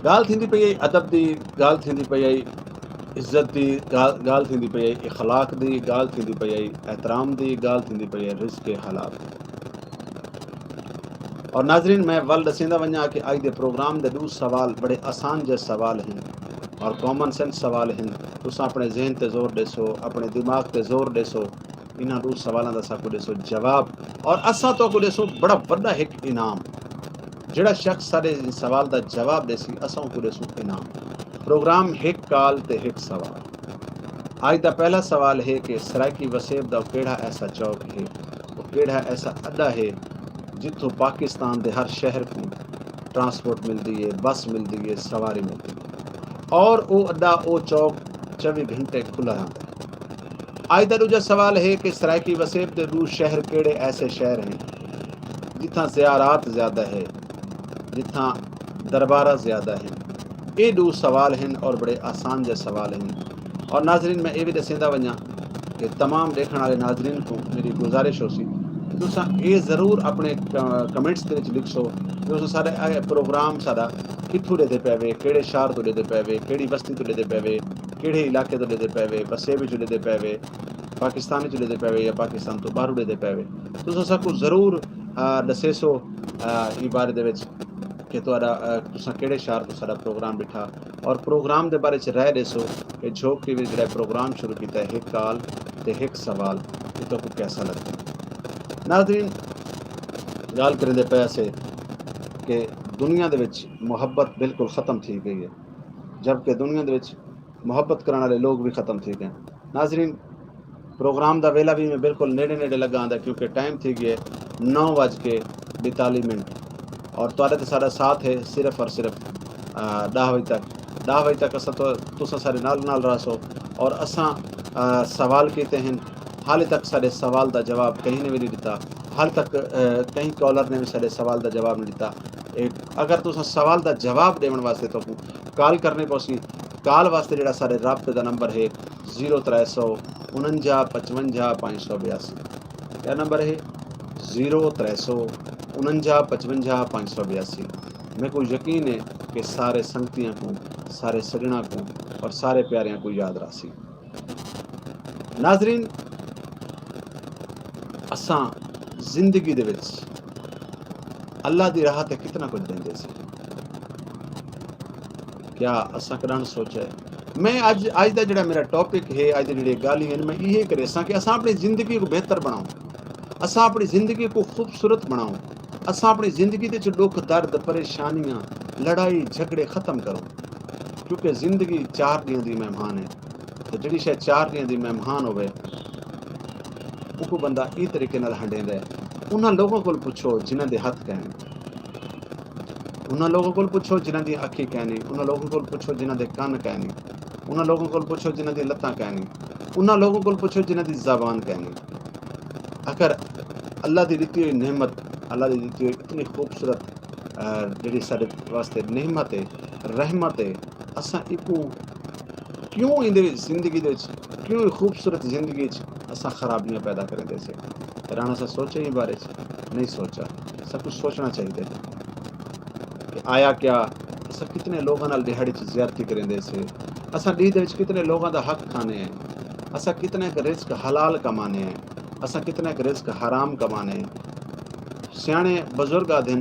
ڳالھ تھیندی پئی ہئی ادب دی، ڳالھ تھیندی پئی ہئی عزت دی، ڳالھ ڳالھ تھیندی پئی ہئی اخلاق دی، ڳالھ تھیندی پئی ہئی احترام دی، ڳالھ تھیندی پئی ہئی رزق حلال دی۔ اور ناظرین، میں ول ݙسیندا ونڄاں کہ اڄ دے پروگرام دے ݙو سوال بڑے آسان جئے سوال ہن اور کامن سینس سوال ہن۔ تساں اپݨے ذہن تے زور ݙیسو، اپݨے دماغ تے زور ݙیسو، انہاں ݙو سوالاں دا ساکوں ݙیسو جواب، اور اساں تہاکوں ݙیسوں بڑا وݙا ہک انعام۔ جیڑھا شخص ساݙے سوال دا جواب ݙیسی، اساں اونکوں ݙیسوں انعام۔ پروگرام ہک کال تے ہک سوال۔ اڄ دا پہلا سوال ہے کہ سرائیکی وسیب دا او کیڑھا ایسا چوک ہے، او کیڑھا ایسا اݙا ہے جتھوں پاکستان دے ہر شہر کوں ٹرانسپورٹ ملدی ہے، بس ملدی ہے، سواری ملدی ہے، اور او اݙا، او چوک چووی گھنٹے کھلا رہندا ہے۔ اڄ دا ݙوجھا سوال ہے کہ سرائیکی وسیب دے ݙو شہر کیڑھے ایسے شہر ہن جتھاں زیارات زیادہ ہے، جتھاں درباراں زیادہ ہن؟ اے ݙو سوال ہن اور بڑے آسان جئے سوال ہن۔ اور ناظرین، میں اے وی ݙسیندا ونڄاں کہ تمام ݙیکھݨ والے ناظرین کوں میݙی گزارش ہوسی کہ تساں اے ضرور اپݨے ک-، کمنٹس دے وچ لکھسو کہ تساں ساݙا اے پروگرام ساݙا کتھوں ݙیہدے پئے وے، کیڑھے شہر توں ݙیہدے پئے وے، کیڑھی وستی توں ݙیہدے پئے وے، کیڑھے علاقے توں ݙیہدے پئے وے، وسیب وچوں ݙیہدے پئے وے، پاکستان وچوں ݙیہدے پئے وے یا پاکستان توں ٻاہروں ݙیہدے پئے وے۔ تساں ساکوں ضرور، آ، ݙسیسو، آ، ایں بارے دے وچ کہ تہاݙا، آ، تساں کیڑھے شہر توں ساݙا پروگرام ݙٹھا اور پروگرام دے بارے چ رائے ݙیسو کہ جھوک ٹی وی جیڑھا پروگرام شروع کیتا ہے ہک کال تے ہک سوال، اے تہاکوں کیسا لڳدا ہے؟ ناظرین، ڳالھ کریندے پئے ہاسے کہ دنیا دے وچ محبت بالکل ختم تھی ڳئی ہے، جبکہ دنیا دے وچ محبت کرݨ والے لوگ وی ختم تھی ڳئے۔ ناظرین، پروگرام دا ویلا وی میں بالکل نیڑے نیڑے لڳا آندا ہے، کیونکہ ٹائم تھی ڳیا ہے نو وڄ کے ٻتالی منٹ، اور تہاݙے تے ساݙا ساتھ ہے صرف اور صرف، آ، ݙاہ وڄے تک۔ ݙاہ وڄے تک اساں تو، تساں ساݙے نال نال رہسو، اور اساں، آ، سوال کیتے ہن، حال تک ساݙے سوال دا جواب کہیں نے وی نہیں ݙتا، حال تک، آ، کہیں کالر نے وی ساݙے سوال دا جواب نہیں ݙتا۔ اے اگر تساں سوال دا جواب ݙیوݨ واسطے تہاکوں کال کرݨی پوسی، کال واسطے جیڑھا ساݙے رابطے دا نمبر ہے زیرو ترے سو انجھا پچونجھا پنج سو بیاسی۔ کیا نمبر ہے؟ زیرو ترے سو انجھا پچونجھا پنج سو بیاسی۔ میکوں یقین ہے کہ سارے سنگتیاں کوں، سارے سڄݨاں کوں اور سارے پیاریاں کوں یاد رہسی۔ ناظرین، اساں زندگی دے وچ اللہ دی راہ تے کتنا کجھ ݙیندے سے۔ کیا اساں کݙاݨ سوچیا ہے؟ میں اڄ، اڄ دا جیڑھا میرا ٹاپک ہے، اڄ دی جیڑھی ڳالھیں ہن، میں ایہے کریساں کہ اساں اپݨی زندگی کوں بہتر بݨاؤں، اساں اپݨی زندگی کوں خوبصورت بݨاؤں، اساں اپݨی زندگی دے وچ ݙکھ، درد، پریشانیاں، لڑائی، جھڳڑے ختم کروں، کیونکہ زندگی چار ݙینہاں دی مہمان ہے۔ تے جیڑھی شے چار ݙینہاں دی مہمان ہووے، اوکوں بندہ ایں طریقے نال ہنڈیندا ہے۔ انہاں لوگاں کول پچھو جنہاں دے ہتھ کائنی، انہاں لوگاں کول پچھو جنہاں دیاں اکھیں کائنی، انہاں لوگاں کول پچھو جنہاں دے کن کائنی، انہاں لوگاں کول پچھو جنہاں دیاں لتاں کائنی، انہاں لوگاں کول پچھو جنہاں دی زبان کائنی۔ آخر اللہ دی ݙتی ہوئی نعمت، اللہ دی ݙتی ہوئی اتنی خوبصورت، آ، جیڑھی ساݙے واسطے نعمت ہے، رحمت ہے، اساں ایکوں کیوں ایندے وچ زندگی دے وچ کیوں ایں خوبصورت زندگی اچ اساں خرابیاں پیدا کریندے سے؟ رہݨا اساں سوچے ایں بارے اچ؟ نہیں سوچا۔ ساکوں سوچݨا چاہیدے کہ آیا کیا اساں کتنے لوگاں نال ݙیہاڑی اچ زیادتی کریندے سے؟ اساں ݙینہہ دے وچ کتنے لوگاں دا حق کھانے ہیں؟ اساں کتنے ک رزق حلال کمانے ہیں؟ اساں کتنے ک رزق حرام کمانے ہیں؟ سیاݨے بزرگ آہدن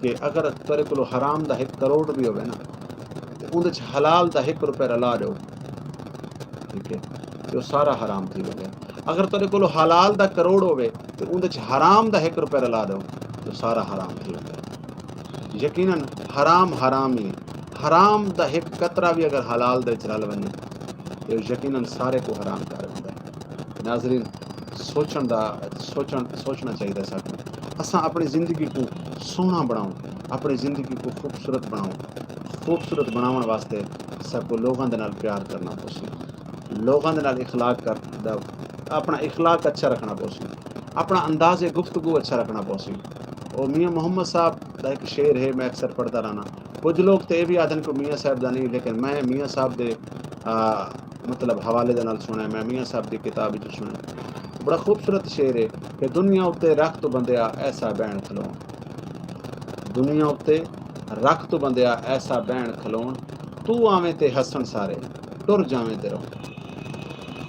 کہ اگر تیݙے کولو حرام دا ہک کروڑ وی ہووے نا، تے اوندے اچ حلال دا ہک روپے رلا ݙیو، ٹھیک ہے، تے او سارا حرام تھی ویندے۔ اگر تیݙے کولو حلال دا کروڑ ہووے تے اوندے اچ حرام دا ہک روپے رلا ݙیو، تے او سارا حرام تھی ویندے۔ یقیناً حرام حرام ہی ہے۔ حرام دا ہک قطرہ وی اگر حلال دے وچ رل ونڄے، تے او یقیناً سارے کوں حرام کر ݙیندا ہے۔ ناظرین، سوچݨ دا، سوچݨ، سوچݨا چاہیدا ساکوں۔ اساں اپݨی زندگی کوں سوہݨا بݨاؤں، اپݨی زندگی کوں خوبصورت بݨاؤں۔ خوبصورت بݨاوݨ واسطے ساکوں لوگاں دے نال پیار کرݨا پوسی، لوگاں دے نال اخلاق کر، دا، اپݨا اخلاق اچھا رکھݨا پوسی، اپݨا انداز گفتگو اچھا رکھݨا پوسی۔ او میاں محمد صاحب دا ہک شعر ہے، میں اکثر پڑھدا رہنا۔ کجھ لوگ تے اے وی آہدن کہ میاں صاحب دا نہیں، لیکن میں میاں صاحب دے، آ، مطلب حوالے دے نال سݨیا، میں میاں صاحب دی کتاب وچ سݨیا۔ بڑا خوبصورت شعر ہے کہ دنیا اتے رکھ توں بندیا ایسا بہݨ کھلوݨ۔ دنیا اتے رکھ توں بندیا ایسا بہݨ کھلوݨ، توں آویں تے ہسݨ سارے، ٹر جاویں تے روݨ۔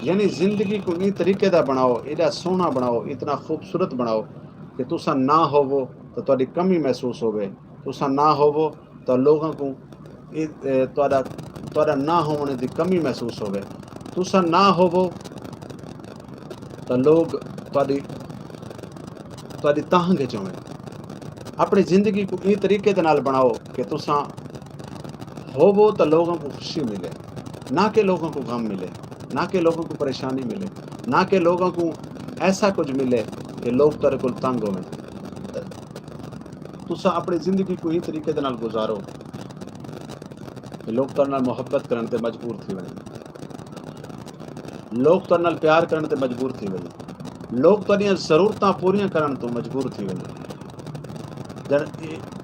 یعنی زندگی کوں ایں طریقے دا بݨاؤ، ایݙا سوہݨا بݨاؤ، اتنا خوبصورت بݨاؤ کہ تساں نہ ہووو تاں تہاݙی کمی محسوس ہووے، تساں نہ ہووو تاں لوگاں کوں اے، اے، تہاݙا، تہاݙا نہ ہووݨ دی کمی محسوس ہووے۔ تساں نہ ہووو تاں لوگ تہاݙی، تہاݙی تہنگ اچ ہوون۔ اپݨی زندگی کوں ایں طریقے دے نال بݨاؤ کہ تساں ہووو تاں لوگاں کوں خوشی ملے، نہ کہ لوگاں کوں غم ملے، نہ کہ لوگاں کوں پریشانی ملے، نہ کہ لوگاں کوں ایسا کجھ ملے کہ لوگ تہاݙے کول تنگ ہوون۔ تساں اپݨی زندگی کوں ایں طریقے دے نال گزارو کہ لوگ تہاݙے نال محبت کرݨ تے مجبور تھی ونڄن، لوگ تہاݙے نال پیار کرݨ تے مجبور تھی ونڄن، لوگ تہاݙیاں ضرورتاں پوریاں کرݨ توں مجبور تھی ونڄن۔ ڄݙ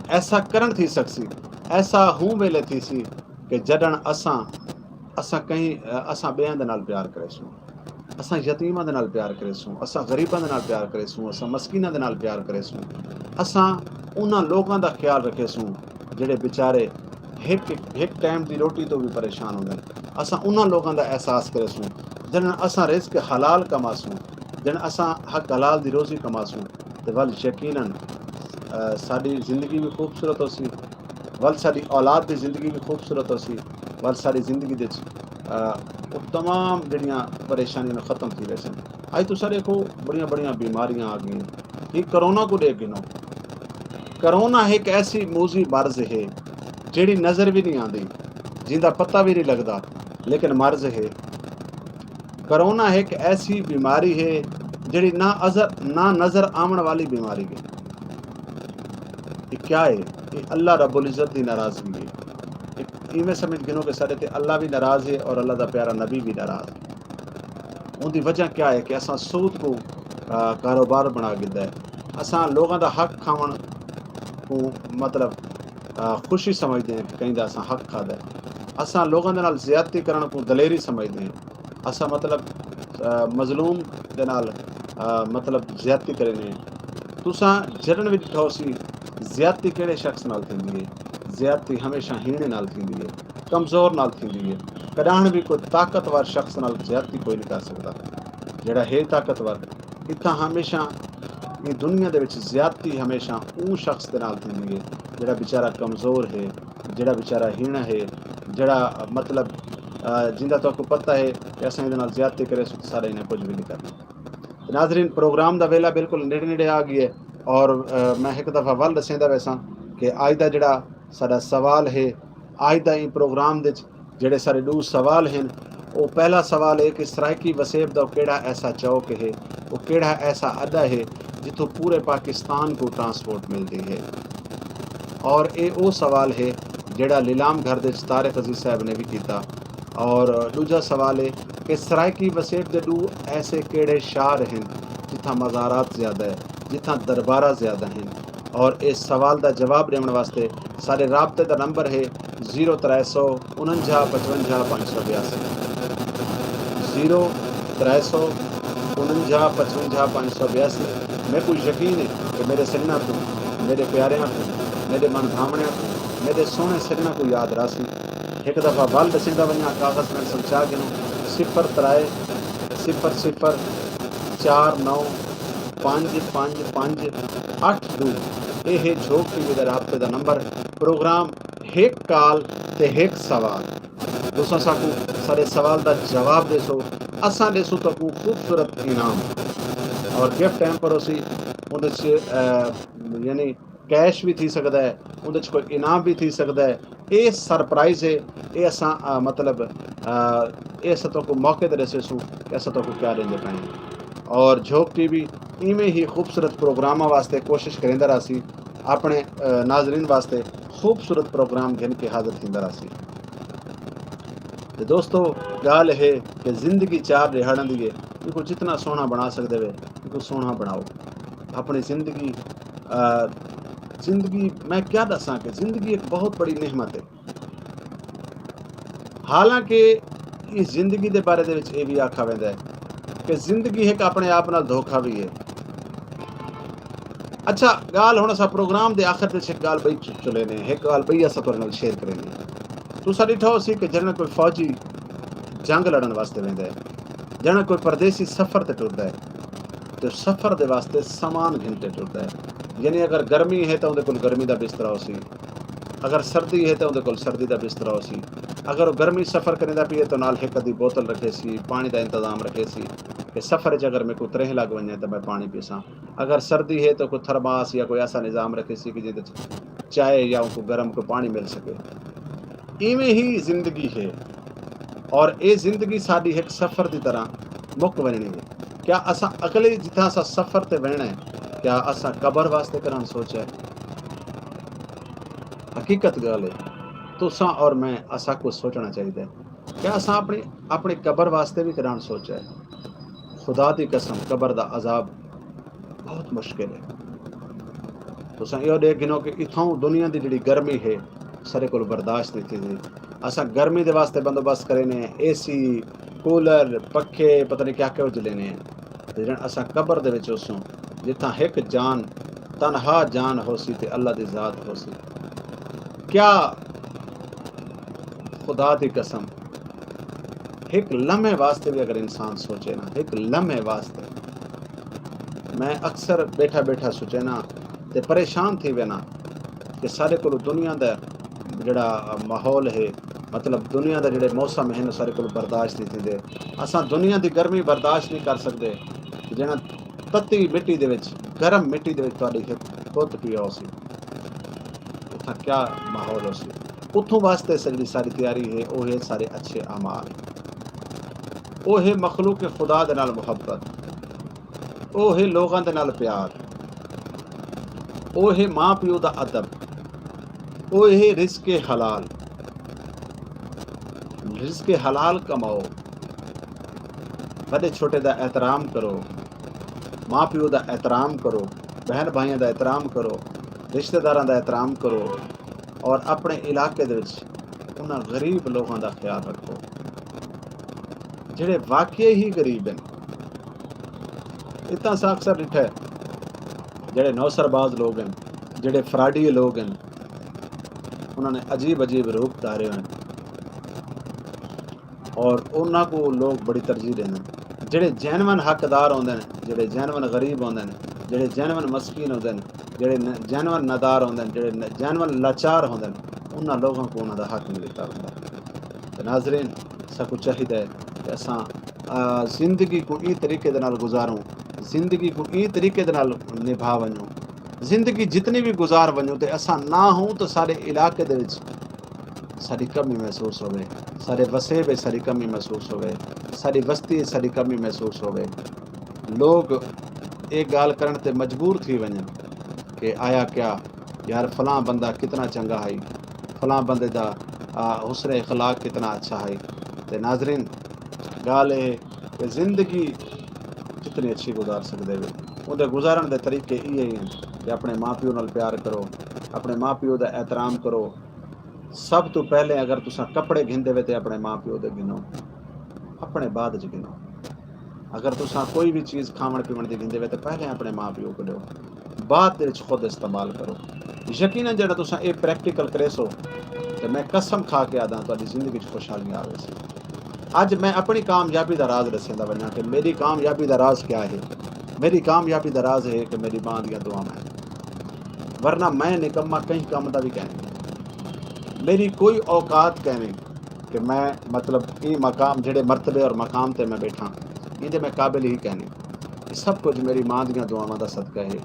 ایسا کرݨ تھی سڳسی، ایسا ہوں ویلے تھیسی کہ جݙݨ اساں، اساں کہیں، اساں ٻیاں دے نال پیار کریسوں۔ اساں یتیماں دے نال پیار کریسوں، اساں غریباں دے نال پیار کریسوں، اساں مسکیناں دے نال پیار کریسوں۔ اساں انہاں لوکاں دا خیال رکھیسوں جیڑھے بیچارے ہک، ہک ٹائم دی روٹی توں وی پریشان ہوندن۔ اساں انہاں لوکاں دا احساس کریسوں جنہاں اساں رزق حلال کماسوں، جنہاں اساں حق حلال دی روزی کماسوں، تے ول یقیناً، آ، ساݙی زندگی وی خوبصورت ہوسی، ول ساݙی اولاد دی زندگی وی خوبصورت ہوسی، ول ساݙی زندگی دے وچ، آ، او تمام جیڑھیاں پریشانیاں ختم تھی ویسن۔ اڄ تساں ݙیکھو، بڑیاں بڑیاں بیماریاں آ ڳئین۔ ہی کرونا کوں ݙیکھ گھنو۔ کرونا ہک ایسی موذی مرض ہے جیڑھی نظر وی نہیں آندی، جیندا پتہ وی نہیں لڳدا، لیکن مرض ہے۔ کرونا ہک ایسی بیماری ہے جیڑھی نہ ازر، نہ نظر آوݨ والی بیماری ہے۔ یہ کیا ہے؟ یہ اللہ رب العزت دی ناراضگی ہے۔ ایویں سمجھ گھنو کہ ساݙے تے اللہ وی ناراض ہے اور اللہ دا پیارا نبی وی ناراض ہے۔ اوندی وجہ کیا ہے کہ اساں سود کوں، آ، کاروبار بݨا گھدا ہے۔ اساں لوگاں دا حق کھاوݨ کوں، مطلب، آ، خوشی سمجھدے ہیں کہ کہیں دا اساں حق کھادا ہے۔ اساں لوگاں دے نال زیادتی کرݨ کوں دلیری سمجھدے ہیں۔ اساں، مطلب، آ، مظلوم دے نال، آ، مطلب، زیادتی کریندے ہیں۔ تساں جݙݨ وی ݙٹھا ہوسی، زیادتی کیڑھے شخص نال تھیندی ہے؟ زیادتی ہمیشہ ہیݨے نال تھیندی ہے، کمزور نال تھیندی ہے۔ کݙاہݨ وی کوئی طاقتور شخص نال زیادتی کوئی نہیں کر سڳدا۔ جیڑھا ہے طاقتور، اتھاں ہمیشہ، ایں دنیا دے وچ زیادتی ہمیشہ اوں شخص دے نال تھیندی ہے جیڑھا بیچارہ کمزور ہے، جیڑھا بیچارہ ہیݨا ہے، جیڑھا، مطلب، آ، جیندا تہاکوں پتہ ہے کہ اساں ایندے نال زیادتی کریسوں تاں ساݙا انہیں کجھ وی نہیں کرنا۔ تے ناظرین، پروگرام دا ویلا بالکل نیڑے نیڑے آ ڳیا ہے اور، آ، میں ہک دفعہ ول ݙسیندا ویساں کہ اڄ دا جیڑھا ساݙا سوال ہے، اڄ دا ایں پروگرام دے وچ جیڑھے ساݙے ݙو سوال ہن، او پہلا سوال ہے کہ سرائیکی وسیب دا او کیڑھا ایسا چوک ہے، او کیڑھا ایسا اݙا ہے جتھوں پورے پاکستان کوں ٹرانسپورٹ ملدی ہے؟ اور اے او سوال ہے جیڑھا لیلام گھر دے وچ طارق عزیز صاحب نے وی کیتا۔ اور ݙوجھا سوال ہے کہ سرائیکی وسیب دے ݙو ایسے کیڑھے شہر ہن جتھاں مزارات زیادہ ہے، جتھاں دربارہ زیادہ ہن؟ اور اس سوال دا جواب ݙیوݨ واسطے ساݙے رابطے دا نمبر ہے زیرو ترے سو انجھا پچونجھا پنج سو بیاسی، زیرو ترے سو انجا پچونجا پنج سو بیاسی۔ میکوں یقین ہے کہ میرے سجناں کوں، میرے پیاریاں کوں، میرے من بھاونیاں کوں، میرے سوہنے سجناں کوں یاد راہسی۔ ہک دفعہ ول ڈسیندا ونجاں، کاغذ پینسل چا گھنو۔ صفر ترے صفر صفر چار نو پنج پنج پنج اٹھ ݙو۔ اے ہے جھوک ٹی وی دا رابطے دا نمبر۔ پروگرام ہک کال تے ہک سوال۔ تساں ساکوں ساݙے سوال دا جواب ݙیسو، اساں ݙیسوں تہاکوں خوبصورت انعام اور گفٹ ہیمپر ہوسی۔ اوندے چ یعنی کیش وی تھی سڳدا ہے، اوندے چ کوئی انعام وی تھی سڳدا ہے۔ اے سرپرائز ہے۔ اے اساں مطلب اے اساں تہاکوں موقع تے ݙسیسوں کہ اساں تہاکوں کیا ݙیندے پئے ہیں۔ اور جھوک ٹی وی ایویں ہی خوبصورت پروگراماں واسطے کوشش کریندا راہسی، اپݨے ناظرین واسطے خوبصورت پروگرام گھن کے حاضر تھیندا راہسی۔ تے دوستو، ڳالھ ہے کہ زندگی چار ݙیہاڑاں دی ہے، ایکوں جتنا سوہݨا بݨا سڳدے وے، ایکوں سوہݨا بݨاؤ۔ اپݨی زندگی زندگی میں کیا ݙساں کہ زندگی ہک بہت بڑی نعمت ہے۔ حالانکہ اس زندگی دے بارے دے وچ اے وی آکھا ویندا ہے کہ زندگی ہک اپݨے آپ نال دھوکھا وی ہے۔ اچھا، ڳالھ ہݨ اساں پروگرام دے آخر دے وچ ہک ڳالھ ٻئی چ-، چلینے، ہک ڳالھ ٻئی اساں تہاݙے نال شیئر کرینے۔ تساں ݙٹھا ہوسی کہ جݙݨ کوئی فوجی جنگ لڑݨ واسطے ویندا ہے، جݙݨ کوئی پردیسی سفر تے ٹردا ہے، تے سفر دے واسطے سامان گھن تے ٹردا ہے۔ یعنی اگر گرمی ہے تاں اوندے کول گرمی دا بسترا ہوسی، اگر سردی ہے تاں اوندے کول سردی دا بسترا ہوسی۔ اگر او گرمی سفر کریندا پئے تاں نال ہک ادھی بوتل رکھیسی، پاݨی دا انتظام رکھیسی کہ سفر اچ اگر میکوں تریہہ لڳ ونڄے تاں میں پاݨی پیساں۔ اگر سردی ہے تاں کوئی تھرماس یا کوئی ایسا نظام رکھیسی کہ جیندے چائے یا اونکوں گرم کوئی پاݨی مل سڳے۔ ایویں ہی زندگی ہے اور اے زندگی ساݙی ہک سفر دی طرح مک ونڄݨی ہے۔ کیا اساں اڳلے جتھاں اساں سفر تے ویݨا ہے، کیا اساں قبر واسطے کرݨ سوچیا ہے؟ حقیقت ڳالھ ہے، تساں اور میں اساکوں سوچݨا چاہیدا ہے۔ کیا اساں اپݨی، اپݨی قبر واسطے وی کرݨ سوچیا ہے؟ خدا دی قسم، قبر دا عذاب بہت مشکل ہے۔ تساں ایہو ݙیکھ گھنو کہ اتھاؤں دنیا دی جیڑھی گرمی ہے، ساݙے کول برداشت نہیں تھیندی۔ اساں گرمی دے واسطے بندوبست کرینے، اے سی، کولر، پکھے، پتہ نہیں کیا کیا وچ لینے ہیں۔ تے جݙݨ اساں قبر دے وچ ہوسوں، جتھاں ہک جان، تنہا جان ہوسی تے اللہ دی ذات ہوسی۔ کیا خدا دی قسم، ہک لمحے واسطے وی اگر انسان سوچے نا، ہک لمحے واسطے، میں اکثر ٻیٹھا ٻیٹھا سوچینا تے پریشان تھی وینا کہ ساݙے کولوں دنیا دا جیڑھا ماحول ہے، مطلب دنیا دا جیڑھے موسم ہن، ساݙے کولوں برداشت نہیں تھیندے۔ اساں دنیا دی گرمی برداشت نہیں کر سڳدے۔ جݙݨ تتی مٹی دے وچ، گرم مٹی دے وچ تہاݙی ہک بت پیا ہوسی، اتھاں کیا ماحول ہوسی؟ اتھوں واسطے جیڑھی ساݙی تیاری ہے، او ہے ساݙے اچھے اعمال، او ہے مخلوق خدا دے نال محبت، او ہے لوگاں دے نال پیار، او ہے ماں پیو دا ادب، او ہے رزق حلال۔ رزق حلال کماؤ، وݙے چھوٹے دا احترام کرو، ماں پیو دا احترام کرو، بہن بھائیاں دا احترام کرو، رشتہ داراں دا احترام کرو، اور اپݨے علاقے دے وچ انہاں غریب لوگاں دا خیال رکھو جیڑھے واقعی ہی غریب ہن۔ اتھاں اساں اکثر ݙٹھا ہے، جیڑھے نوسر باز لوگ ہن، جیڑھے فراڈی لوگ ہن، انہاں نے عجیب عجیب روپ دھارے ہوئے ہن۔ اور انہاں کوں لوگ بڑی ترجیح ݙیندن۔ جیڑھے جینون حقدار ہوندن، جیڑھے جینون غریب ہوندن، جیڑھے جینون مسکین ہوندن، جیڑھے جینون ندار ہوندن، جیڑھے جینون لاچار ہوندن، انہاں لوگاں کوں انہاں دا حق نہیں ݙتا ویندا۔ تے ناظرین، ساکوں چاہیدا ہے کہ اساں زندگی کوں ایں طریقے دے نال گزاروں، زندگی کوں ایں طریقے دے نال نبھا ونڄوں، زندگی جتنی وی گزار ونڄوں تے اساں نہ ہوں تو سارے علاقے دے وچ ساݙی کمی محسوس ہووے، ساݙے وسیب اچ ساݙی کمی محسوس ہووے، ساݙی وستی اچ ساݙی کمی محسوس ہووے۔ لوگ اے ڳالھ کرݨ تے مجبور تھی ونڄن کہ آیا کیا یار فلاں بندہ کتنا چنڳا ہئی، فلاں بندے دا حسن اخلاق کتنا اچھا ہئی۔ تے ناظرین، ڳالھ اے ہے کہ زندگی جتنی اچھی گزار سڳدے وے، اوندے گزارݨ دے طریقے ایہے ہن کہ اپݨے ماں پیو نال پیار کرو، اپݨے ماں پیو دا احترام کرو، سب توں پہلے اگر تساں کپڑے گھندے وے تے اپݨے ماں پیو دے گھنو، اپݨے بعد اچ گھنو۔ اگر تساں کوئی بھی چیز کھاوݨ پیوݨ دی گھندے وے تے پہلے اپݨے ماء پیو کوں ݙیو، بعد دے وچ خود استعمال کرو۔ یقیناً جیڑھا تساں اے پریکٹیکل کریسو تے میں قسم کھا کے آہداں تہاݙی زندگی وچ خوشحالیاں آویسن۔ اڄ میں اپݨی کامیابی دا راز ݙسیندا ونڄاں کہ میݙی کامیابی دا راز کیا ہے۔ میݙی کامیابی دا راز ہے کہ میݙی ماں دیاں دعاواں ہن۔ ورنہ میں نکما کہیں کم دا وی کائنی۔ میݙی کوئی اوقات کائنی کہ میں مطلب ایں مقام جیڑھے مرتبے اور مقام تے میں ٻیٹھاں ایندے میں قابل ہی کائنی۔ اے سب کجھ میݙی ماں دیاں دعاواں دا صدقہ ہے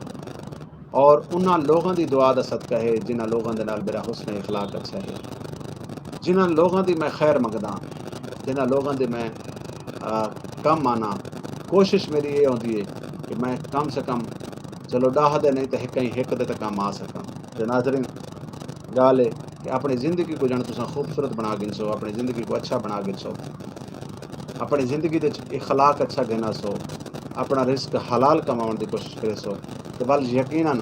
اور انہاں لوگاں دی دعا دا صدقہ ہے جنہاں لوگاں دے نال میݙا حسن اخلاق اچھا ہے، جنہاں لوگاں دی میں خیر منگداں، جنہاں لوگاں دے میں کم آناں۔ کوشش میݙی اے ہوندی ہے کہ میں کم سے کم چلو ݙاہ دے نئیں تے ہکئیں ہک دے تے کم آ سکاں۔ تے ناظرین، ڳالھ اے کہ اپݨی زندگی کوں ڄݨ تساں خوبصورت بݨا گھنسو، اپݨی زندگی کوں اچھا بݨا گھنسو، اپݨی زندگی دے وچ اخلاق اچھا گھن آسو، اپݨا رزق حلال کماوݨ دی کوشش کریسو تے ول یقیناً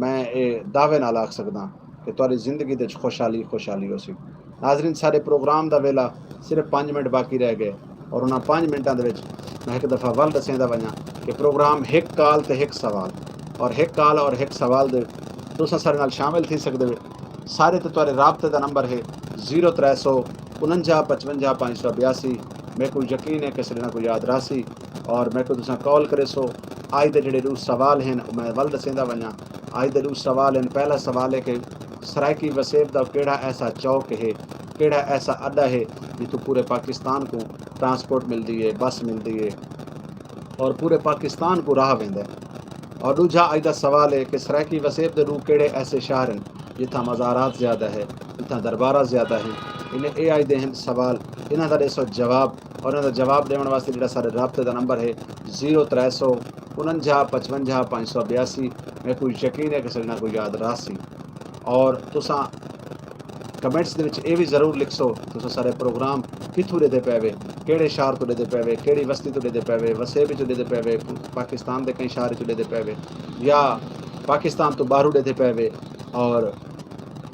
میں اے دعوے نال آکھ سڳداں کہ تہاݙی زندگی دے وچ خوشحالی خوشحالی ہوسی۔ ناظرین، سارے پروگرام دا ویلا صرف پنج منٹ باقی رہ ڳئے اور انہاں پنج منٹاں دے وچ میں ہک دفعہ ول ݙسیندا ونڄاں کہ پروگرام ہک کال تے ہک سوال اور ہک کال اور ہک سوال دے تساں سارے نال شامل تھی سڳدے وے۔ سارے تے تہاݙے رابطے دا نمبر ہے زیرو ترے سو انجا پچونجا پنج سو بیاسی۔ میکوں یقین ہے کہ سارے نال کوئی یاد رہسی اور میکوں تساں کال کریسو۔ آج دے جڑے ݙو سوال ہیں میں ول ݙسیندا ونڄاں۔ آج دے ݙو سوال ہیں۔ پہلا سوال ہے کہ سرائیکی وسیب دا کیڑھا ایسا چوک ہے، کیڑھا ایسا اڈا ہے جتھوں پورے پاکستان کوں ٹرانسپورٹ ملدی ہے، بس ملدی ہے اور پورے پاکستان کوں راہ ویندا ہے؟ اور ݙوجھا اڄ دا سوال ہے کہ سرائیکی وسیب دے ݙو کیڑھے ایسے شہر ہیں جتھاں مزارات زیادہ ہے، جتھاں دربارات زیادہ ہیں؟ انہیں اے اڄ دے ہن سوال، انہاں دا ݙیسو جواب۔ اور انہاں دا جواب ݙیوݨ واسطے جیڑھا ساݙے رابطے دا نمبر ہے زیرو ترے سو انجا پچونجا پنج سو بیاسی۔ میکوں یقین ہے کہ ساݙے نال کوئی یاد رہسی۔ اور تساں کمنٹس دے وچ اے وی ضرور لکھسو تساں سارے پروگرام کتھوں ݙیدھے پئے وے، کیڑھے شہر توں ݙیدھے پئے وے، کیڑھی وستی توں ݙیدھے پئے وے، وسیب وچوں ݙیدھے پئے وے، پاکستان دے کہیں شہر وچوں ݙیدھے پئے وے یا پاکستان توں ٻاہروں ݙیدھے پئے وے۔ اور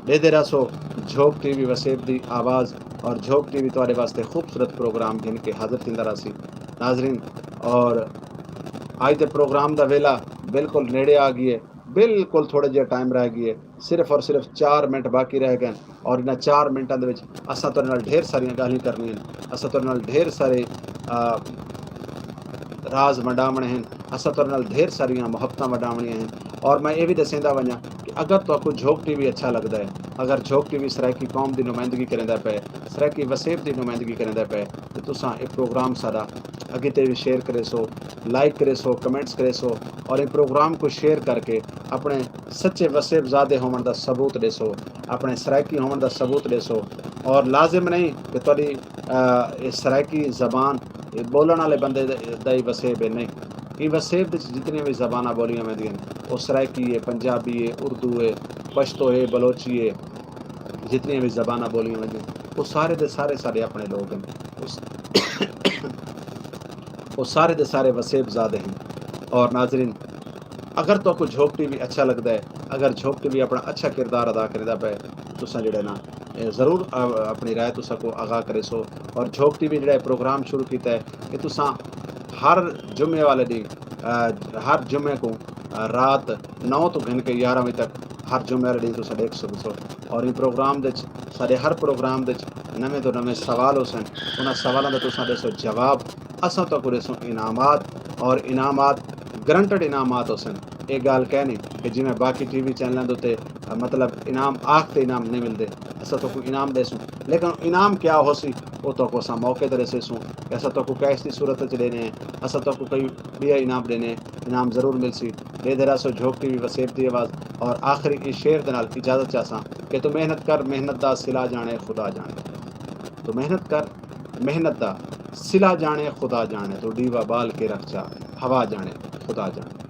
ݙیدھے رہسو جھوک ٹی وی وسیب دی آواز اور جھوک ٹی وی تہاݙے واسطے خوبصورت پروگرام گھن کے حاضر تھیندا رہسی۔ ناظرین، اور اڄ دے پروگرام دا ویلا بالکل نیڑے آ ڳئے، بالکل تھوڑے جہے ٹائم رہ ڳئے، صرف اور صرف چار منٹ باقی رہ ڳئے۔ اور انہاں چار منٹاں دے وچ اساں تہاݙے نال ڈھیر ساریاں ڳالھیں کرݨیاں ہن، اساں تہاݙے نال ڈھیر سارے آ، راز ونڈاوݨے ہن، اساں تہاݙے نال ڈھیر ساریاں محبتاں ونڈاوݨیاں ہن۔ اور میں اے وی ݙسیندا ونڄاں کہ اگر تہاکوں جھوک ٹی وی اچھا لڳدا ہے، اگر جھوک ٹی وی سرائیکی قوم دی نمائندگی کریندا پئے، سرائیکی وسیب دی نمائندگی کریندا پئے، تے تساں اے پروگرام ساݙا اڳے تے وی شیئر کریسو، لائک کریسو، کمنٹس کریسو اور اے پروگرام کوں شیئر کر کے اپݨے سچے وسیب زادے ہووݨ دا ثبوت ݙیسو، اپݨے سرائیکی ہووݨ دا ثبوت ݙیسو۔ اور لازم نہیں کہ تہاݙی آ، اے سرائیکی زبان اے ٻولݨ آلے بندے دے، دا ہی وسیب ہے، نہیں۔ ایں وسیب دے وچ جتنیاں وی زباناں ٻولیاں ویندیاں ہن، او سرائیکی ہے، پنجابی ہے، اردو ہے، پشتو ہے، بلوچی ہے، جتنیاں وی زباناں ٻولیاں ویندیاں ہن، او سارے دے سارے ساݙے اپݨے لوک ہن۔ او س-، او سارے دے سارے وسیب زادے ہن۔ اور ناظرین، اگر تہاکوں جھوک ٹی وی اچھا لڳدا ہے، اگر جھوک ٹی وی اپݨا اچھا کردار ادا کریندا پئے، تساں جیڑھے نا، اے ضرور ا-، اپݨی رائے تساں کوں آگاہ کریسو۔ اور جھوک ٹی وی جیڑھا اے پروگرام شروع کیتا ہے، اے تساں ہر جمعے والے ݙینہہ، ا، ہر جمعے کوں، ا، رات نو توں گھن کے یارہاں وڄے تک ہر جمعے والے ݙینہہ تساں ݙیکھ سڳسو۔ اور ایں پروگرام دے وچ، ساݙے ہر پروگرام دے وچ نویں توں نویں سوال ہوسن، انہاں سوالاں دا تساں ݙیسو جواب۔ اساں تہاکوں ݙیسوں انعامات، اور انعامات گرنٹڈ انعامات ہوسن۔ اے ڳالھ کائنی کہ جیویں باقی ٹی وی چینلاں دے اتے، مطلب، انعام آکھ تے انعام نہیں ملدے، اساں تہاکوں انعام ݙیسوں، لیکن انعام کیا ہوسی، او تہاکوں اساں موقع تے ݙسیسوں کہ اساں تہاکوں کیش دی صورت وچ ݙینے ہیں، اساں تہاکوں کوئی ٻیا انعام ݙینے ہیں، انعام ضرور ملسی۔ ݙیدھے رہسو جھوک ٹی وی وسیب دی آواز، اور آخری ایں شعر دے نال اجازت چاہساں کہ تو محنت کر، محنت دا صلہ ڄاݨے خدا ڄاݨے۔ تو محنت کر، محنت دا صلہ ڄاݨے خدا ڄاݨے، تو ݙیوا ٻال کے رکھ چا، ہوا ڄاݨے خدا ڄاݨے۔